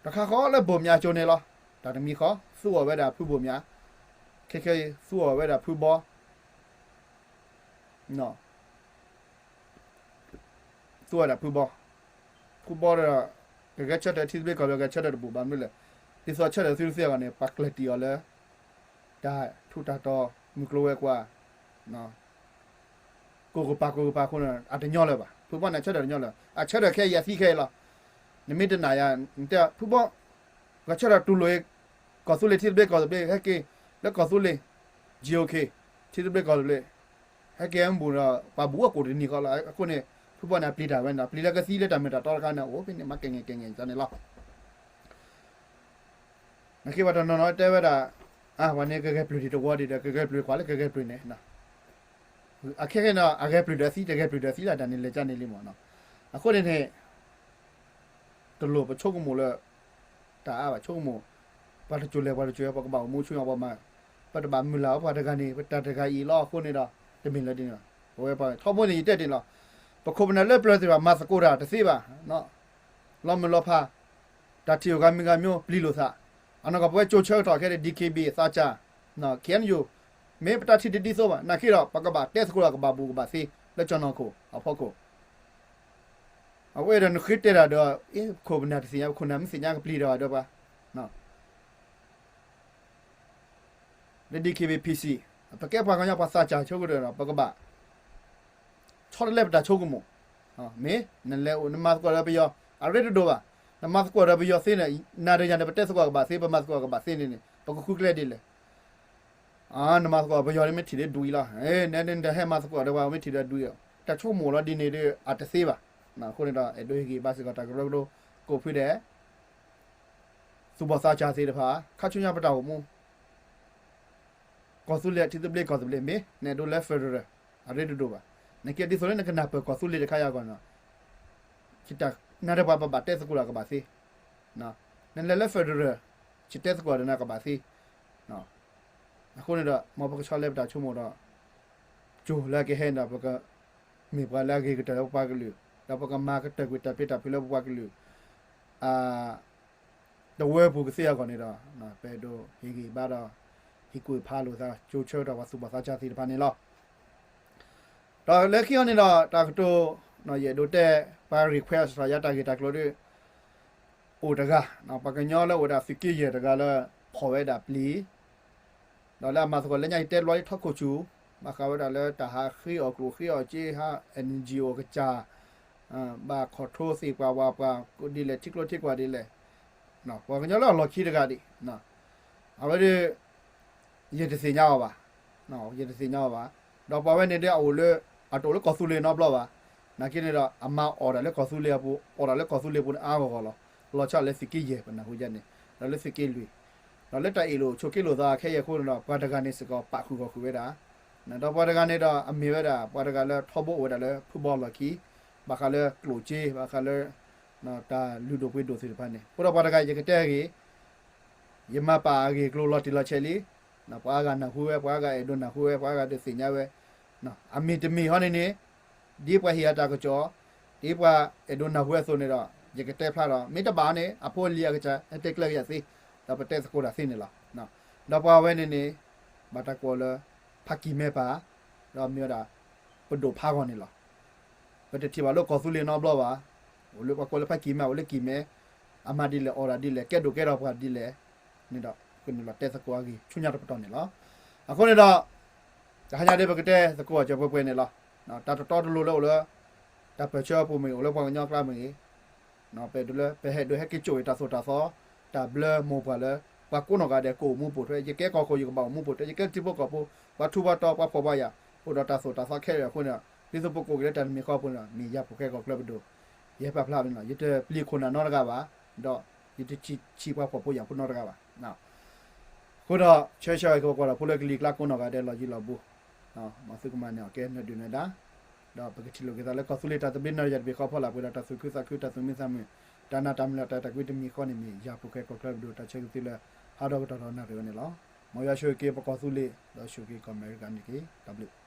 တခါဃီလၢဘိၣ်မၠးကၠိန့ၣ်လီၤ. တၢ်တမံၤဃီ သူအီၤဝဲဒၣ်ဖုဘိၣ်မၠး, ခဲခဲအံၤ သူအီၤဝဲဒၣ်ဖုဘီ သူဝဲဒၣ်ဖုဘီ, ဖုဘီဒီး ကဂဲၤဆၢထၢၣ်ထံသဘျ့ကီၢ်သဘျ့ ဂဲၤဆၢထၢၣ်တဘူၣ်ဘၣ်မနုၤလဲၣ်. ဒ်သိးဆၢထၢၣ်သုတသ့အဂီၢ်န့ၣ် ပှၤကျၢၢ်တံၢ်အီၤလၢ တၢ်ထူးတၢ်တီၤ မုၢ်ကျိၤဝဲၤကွာ် ကိးကပၤကိးကပၤအဃိန့ၣ် အတညီလၢၤဘၣ်. ဖုဘီန့ၣ် အဆၢထၢၣ်တညီလၢၤ, အဆၢထၢၣ်ခဲအံၤအသံခဲအံၤလီၤ. နမ့ၢ်တနာ်ယၤ နတဲဖုဘီ ဂဲၤဆၢထၢၣ်တူၢ်လိာ်အံၤ ကီၢ်သူလ့ၤထံသဘျ့ကီၢ်သဘျ့ ဟဲက့ၤလၢကီၢ်သူလ့ၤ GOK ထံသဘျ့ကီၢ်သဘျ့ ဟဲက့ၤမ့ၢ်ဘူးဒီး ပှၤဘူးအကိာ်တနံၤဃီလီၤ. အဃိန့ၣ် ဖုဘီန့ၣ် အပျံၤတၢ်ဝဲန့ၣ်ဒီး ပျံၤလၢကသံလၢတၢ်မ့ၢ်တၢ်တီတခါန့ၣ် အိၣ်ဖဲန့ၣ် မၤကဲၤငဲၤကဲၤငဲၤန့ၣ်လီၤ. နက့ၤပှၤတနီၤနီၤတဲဝဲဒၣ် အဝဲန့ၣ် ကဂဲၤပျုၢ်ဒံးတဝီဒံးဒီး ကဂဲၤပျုၢ်ကွၢ်လၢကဂဲၤပျုၢ်န့ၣ် အခဲခဲန့ၣ် အဂဲၤပျုၢ်ဒီးသံ တဂဲၤပျုၢ်ဒီးသံလၢတၢ်န့ၣ်လဲၤကၢ်န့ၣ်လံမ့ၢ်နီၤ. အဃိန့ၣ်န့ၣ် တလိၣ်ပဆိကမိၣ်လၢ တၢ်အါဘၣ်ဆိကမိၣ်, ပှၤတစိၤလဲၤပှၤတစိၤ ပကဘၣ်အိၣ်မူဆူညါပှၤမၤ, ပတဘၣ်မုၢ်လၢ်ပှၤတဂၤန့ၣ် ပတၢ်တဂၤအံၤလီၤ. အဃိန့ၣ်ဒီး တမ့ၢ်လၢဒ်န့ၣ် ပဝဲပှၤထီဘိန့ၣ် ယတဲတ့ၢ်လီၤ. ပခိၣ်ပနၢ်လၢပျၢၤသ့ၣ်တဖၣ် မၤသကိးတၢ်တသ့ဘၣ် လီၤမုၢ်လီၤဖး, တၢ်ထံၣ်အိၣ်ဂၤမံၤဂၤမံၤ ပျံၤလိာ်သး, အနီၢ်ကီၢ်ပဝဲကၠိဆၢကတီၢ်ခဲအံၤ DKBA သးစၢ် KNU မ့ၢ်ပတၢ်ထံၣ်တဒ်သိးဘၣ် နာ်က့ဒီး ပကဘၣ်တဲသကိးဒီးကဘၣ်ဘူးကဘၣ်သ့ လၢကၠီၣ်နီၢ်ခိၣ်အဖီခိၣ်, အဝဲဒီးနဃ့တဲတၢ်ဒီး ပခိၣ်ပနၢ်တသ့ၣ်ညါ ပခိၣ်နၢ်မ့ၢ်သ့ၣ်ညါကပျံၤဒီးဒီးပှၤ လၢ DKBA PC ပကဲပှၤကညီပှၤသးစၢ်ဆိကတၢၢ်ဒီး ပကဘၣ် ဆီတလဲပတၢ်ဆိကမိၣ်, မ့ၢ် နလဲၤအိၣ် နမၤသကိးဒီးပယီၤ အရ့တဒိၣ်ဘၣ်, နမၤသကိးဒီးပယီၤသ့န့ၣ် နၤဒီးယၤန့ၣ် ပတဲသကိးကဘၣ်သ့ ပမၤသကိးကဘၣ်သ့န့ၣ်န့ၣ် ပကဃုကျဲဒ်လဲၣ်. နမၤသကိးပယီၤန့ၣ် မ့ၢ်ထံၣ်ဒီးဒွံလီၤ, နတဟဲမၤသကိးဒီးပှၤ မ့ၢ်ထံၣ်ဒီးဒွံ, တၢ်ဆိကမိၣ်လီၤဒ်န့ၣ်ဒီး အတသ့ဘၣ်. အဃိန့ၣ်ဒီး အဲၣ်ဒိးဟ့ၣ်ဂံၢ်ဘါစ့ၢ်ကီးတၢ်ကရၢကရိ ကိးဖုဒဲး သူၣ်ဘီၣ်သးစၢ်သ့ၣ်တဖၣ် ခါဆူညါပတၢ်အိၣ်မူ ကီၢ်သူလ့ၤထံသဘျ့ကီၢ်သဘျ့ မ့ၢ်နအဲၣ်ဒိးလၢ federal အရ့တဒိၣ်ဘၣ်. နကဲဒ်သိးလၢနကနၢ်ပၢၢ်ကီၢ်သူလ့ၤတခါယၤအဂီၢ်န့ၣ် နၤဒီးပှၤပဘၣ်တဲသကိးဒီးကဘၣ်သ့, နလဲၤလၢ federal ယတဲသကိးဒီးနၤကဘၣ်သ့, အဃိန့ၣ်ဒီး မ်ပကဆီတလဲပတၢ်ဆိကမိၣ်ဒီး ကၠိလၢအကဟဲန့ၣ်ဒီး ပကမ့ၢ်ပှၤလၢအဂ့ၤကတၢၢ်လၢပပှၤကလုာ်, ဒီးပကမၤကတၢၢ်ကွံာ်တၢ်ပျံၤတၢ်ဖုးလၢပပှၤကလုာ် အ တဝၢပူၤကသ့အဂီၢ်န့ၣ်ဒီး ပအဲၣ်ဒိးဟ့ၣ်ဂံၢ်ဘါဒီး ဟ့ၣ်ကူၣ်ဖးလိာ်သး ကၠိဆၢကတီၢ်ပှၤသူၣ်ဘီၣ်သးစၢ်သ့ၣ်တဖၣ်န့ၣ်လီၤ. ဒီးလၢခံအီၤန့ၣ်ဒီး တၢ်ကတိၤ ယအဲၣ်ဒိးတဲ ပှၤ request ယၤတၢ်ဂ့ၢ်တၢ်ကျိၤဒီး အိၣ်တဂၤ ပှၤကညီလၢအိၣ်ဒၣ်သုးက့ယဲၢ်တဂၤလၢ ဖီၣ်ဝဲဒၣ်ပျံၤ ဒီးလၢအမၤသကိးလၢညါအံၤ တဲဘျီလံထီခိၣ်ဆူၣ် ဘၣ်ဃးဝဲဒၣ်လၢတၢ်ဟးဃ့အီၣ်ကျိၣ်ဃ့အီၣ်စ့ဟး NGO အကစၢ် ဘၣ် control သ့ၣ်ပှၤဝၤပှၤဒ်လဲၣ် ထံကျိထံကွၢ်ဒ်လဲၣ်, ပှၤကညီလၢအလီၢ်ခံတဂၤဒံး, အဝဲဒၣ် ယတသ့ၣ်ညါအီၤဘၣ်, ယတသ့ၣ်ညါအီၤဘၣ်, ဒီးပှၤဝဲန့ၣ်ဒ်အအိၣ်လၢ အတအိၣ်လၢကီၢ်သူလ့ၤနီတဘျီဘၣ်, နာ်က့န့ၣ်ဒီး အမၤအီၣ်တၢ်လၢကီၢ်သူလ့ၤအပူၤ အီၣ်တၢ်လၢကီၢ်သူလ့ၤပူၤန့ၣ်အါဂီၢ်ဂီၢ်လီၤ, လီၤဆီလၢသုးက့ယဲၢ် ပနၢ်ဟူယဲန့ၣ် ဒီးလၢသုးက့လွံၢ်, ဒီးလၢတၢ်အ့ၣ်လိာ်ဆိးက့လိာ်သးခဲအံၤအဃိန့ၣ်ဒီး ပှၤတဂၤန့ၣ်စ့ၢ်ကီးပာ်ဃုာ်ဂီၢ်ဃုာ်ဝဲဒၣ်, ဒီးပှၤတဂၤန့ၣ်ဒီးအမ့ၢ်ဝဲဒၣ် ပှၤတဂၤလၢထီဘိအိၣ်ဝဲဒၣ်လၢဖုဘီလီၢ်ခံ, ဘၣ်ဃးလၢကျိၣ်စ့ ဘၣ်ဃးလၢ တၢ်လုၢ်ဒိၣ်ပှ့ၤဒိၣ်သ့ၣ်တဖၣ်န့ၣ် အဃိဒီးပှၤတဂၤယကတဲအဂ့ၢ် ယမၤပာ်အဂ့ၢ်အကျိၤလီၤတံၢ်လီၤဆဲးလံ, ပှၤအါဂၤနၢ်ဟူဝဲ ပှၤအါဂၤအဲၣ်ဒိးနၢ်ဟူဝဲ ပှၤအါဂၤဒုးသ့ၣ်ညါဝဲ, အမ့ၢ်တမ့ၢ်ဟီန့ၣ်န့ၣ် ဒ်ပှၤဟ့ၣ်အတၢ်ကစီၣ် ဒ်ပှၤအဲၣ်ဒိးနၢ်ဟူဝဲအသိးန့ၣ်ဒီး ယကတဲဖျါဒီး မ့ၢ်တဘၣ်န့ၣ် အဖိအလံၤအကစၢ် ဟဲတဲကျၢၤကယၤသ့, ဒီးပတဲသကိးတၢ်သ့န့ၣ်လီၤ. ဒီးပှၤဝဲန့ၣ်န့ၣ် ဘၣ်တၢ်ကိးလၢ ဖးကံၢ်မဲပၢ်, ဒီးမ့ၢ်ဝဲဒၣ် ပဒိၣ်ဖးဂီၢ်န့ၣ်လီၤ. ပတထံၣ်ဘၣ်လၢကီၢ်သူလ့ၤနီတဘျီဘၣ်, အိၣ်လၢပှၤကိးလၢဖးကံၢ်မဲ အိၣ်လၢကံၢ်မဲ, အမၤဒ်လဲၣ်အီၣ်ဒၣ်ဒ်လဲၣ် ကဲဒိၣ်ကဲထီၣ်ပှၤဒ်လဲၣ်န့ၣ်ဒီး ကန့ၣ်လီၤတဲသကိးအဂ့ၢ် ဆူညါတပတီၢ်န့ၣ်လီၤ. အဃိန့ၣ်ဒီး တဟါညါဒ်ပကတဲသကိးအီၤစၢၤပှဲၤပှဲၤန့ၣ်လီၤ. တၢ်တတီတလိၤလၢအိၣ်လၢ တၢ်ပၢၢ်ဆၢအပူၤမ့ၢ်ဂ့ၤ အိၣ်လၢပှၤကညီအကျါမ့ၢ်ဂ့ၤ ပအဲၣ်ဒိးလၢ ပဟဲဒိးဟဲက့ၤစိာ်အံၤတၢ်သိၣ်တၢ်သီ, တၢ်ဘျၢမိၢ်ပှၢ်လၢ ပှၤကိးနီၢ်ဂၤဒဲးကအိၣ်မူပိာ်ထွဲ, ယကဲကီၢ်ခိၣ်ယကဘၣ်အိၣ်မူပိာ်ထွဲ, ယကဲထံဖိကီၢ်ဖိ ပှၤထူပှၤတီၤပှၤဖှီၣ်ပှၤယာ် အိၣ်ဒီးတၢ်သိၣ်တၢ်သီခဲလၢာ်အဃိန့ၣ်ဒီး ဒ်သိးပကအိၣ်က့ၤလၢတၢ်တမံၤဃီအပူၤန့ၣ်ဒီး မ့ၢ်ယၤဖိၣ်ဃဲကီၢ်ချၢပဒိၣ် ယဟဲပာ်ဖျါန့ၣ်လီၤ. ယတပျံၤခိၣ်နၢ်နီတဂၤဘၣ်, ဒီးယတဆံးဆံးပှၤဖှီၣ်ဖိယာ်ဖိနီတဂၤဘၣ်. အဃိဒီး ဆၢဂ့ၤဆၢဝါက့ၤပှၤကွၢ်တၢ်ဖိလၢကလံၤကျါကိးနီၢ်ဂၤဒဲး လီၤယံၤလီၤဘူး, မ်သုကမၤန့ၢ်အီၤကဲနၢၤဒုၣ်နၢၤဒါ, ဒီးပကထံၣ်လိာ်က့ၤသးလၢကီၢ်သူလ့ၤတၢ်သဘျ့နီၢ်တယၢ်တဘ့ၣ်ဃီဖီလာ် ပှဲၤဒီးတၢ်သူၣ်ခုသးခု တၢ်သူၣ်မံသးမုာ်, တၢ်နာ်တၢ်မုၢ်လၢ်တၢ်အဲၣ်တၢ်ကွံတမံၤဃီန့ၣ် မ့ၢ်ယၤဖိၣ်ဃဲကီၢ်ချၢပဒိၣ်တၢ်ဆၢဂ့ၤသုလၢ ဟးဒီးကတီၢ်ဒီးနၣ်ရံၣ်ဝဲန့ၣ်လီၤ. မ်ယွၤဆိၣ်ဂ့ၤက့ၤပကီၢ်သူလ့ၤ ဒီးဆိၣ်ဂ့ၤက့ၤကီၢ်အမဲရကၤန့ၣ်တက့ၢ်. တၢ်ဘျုး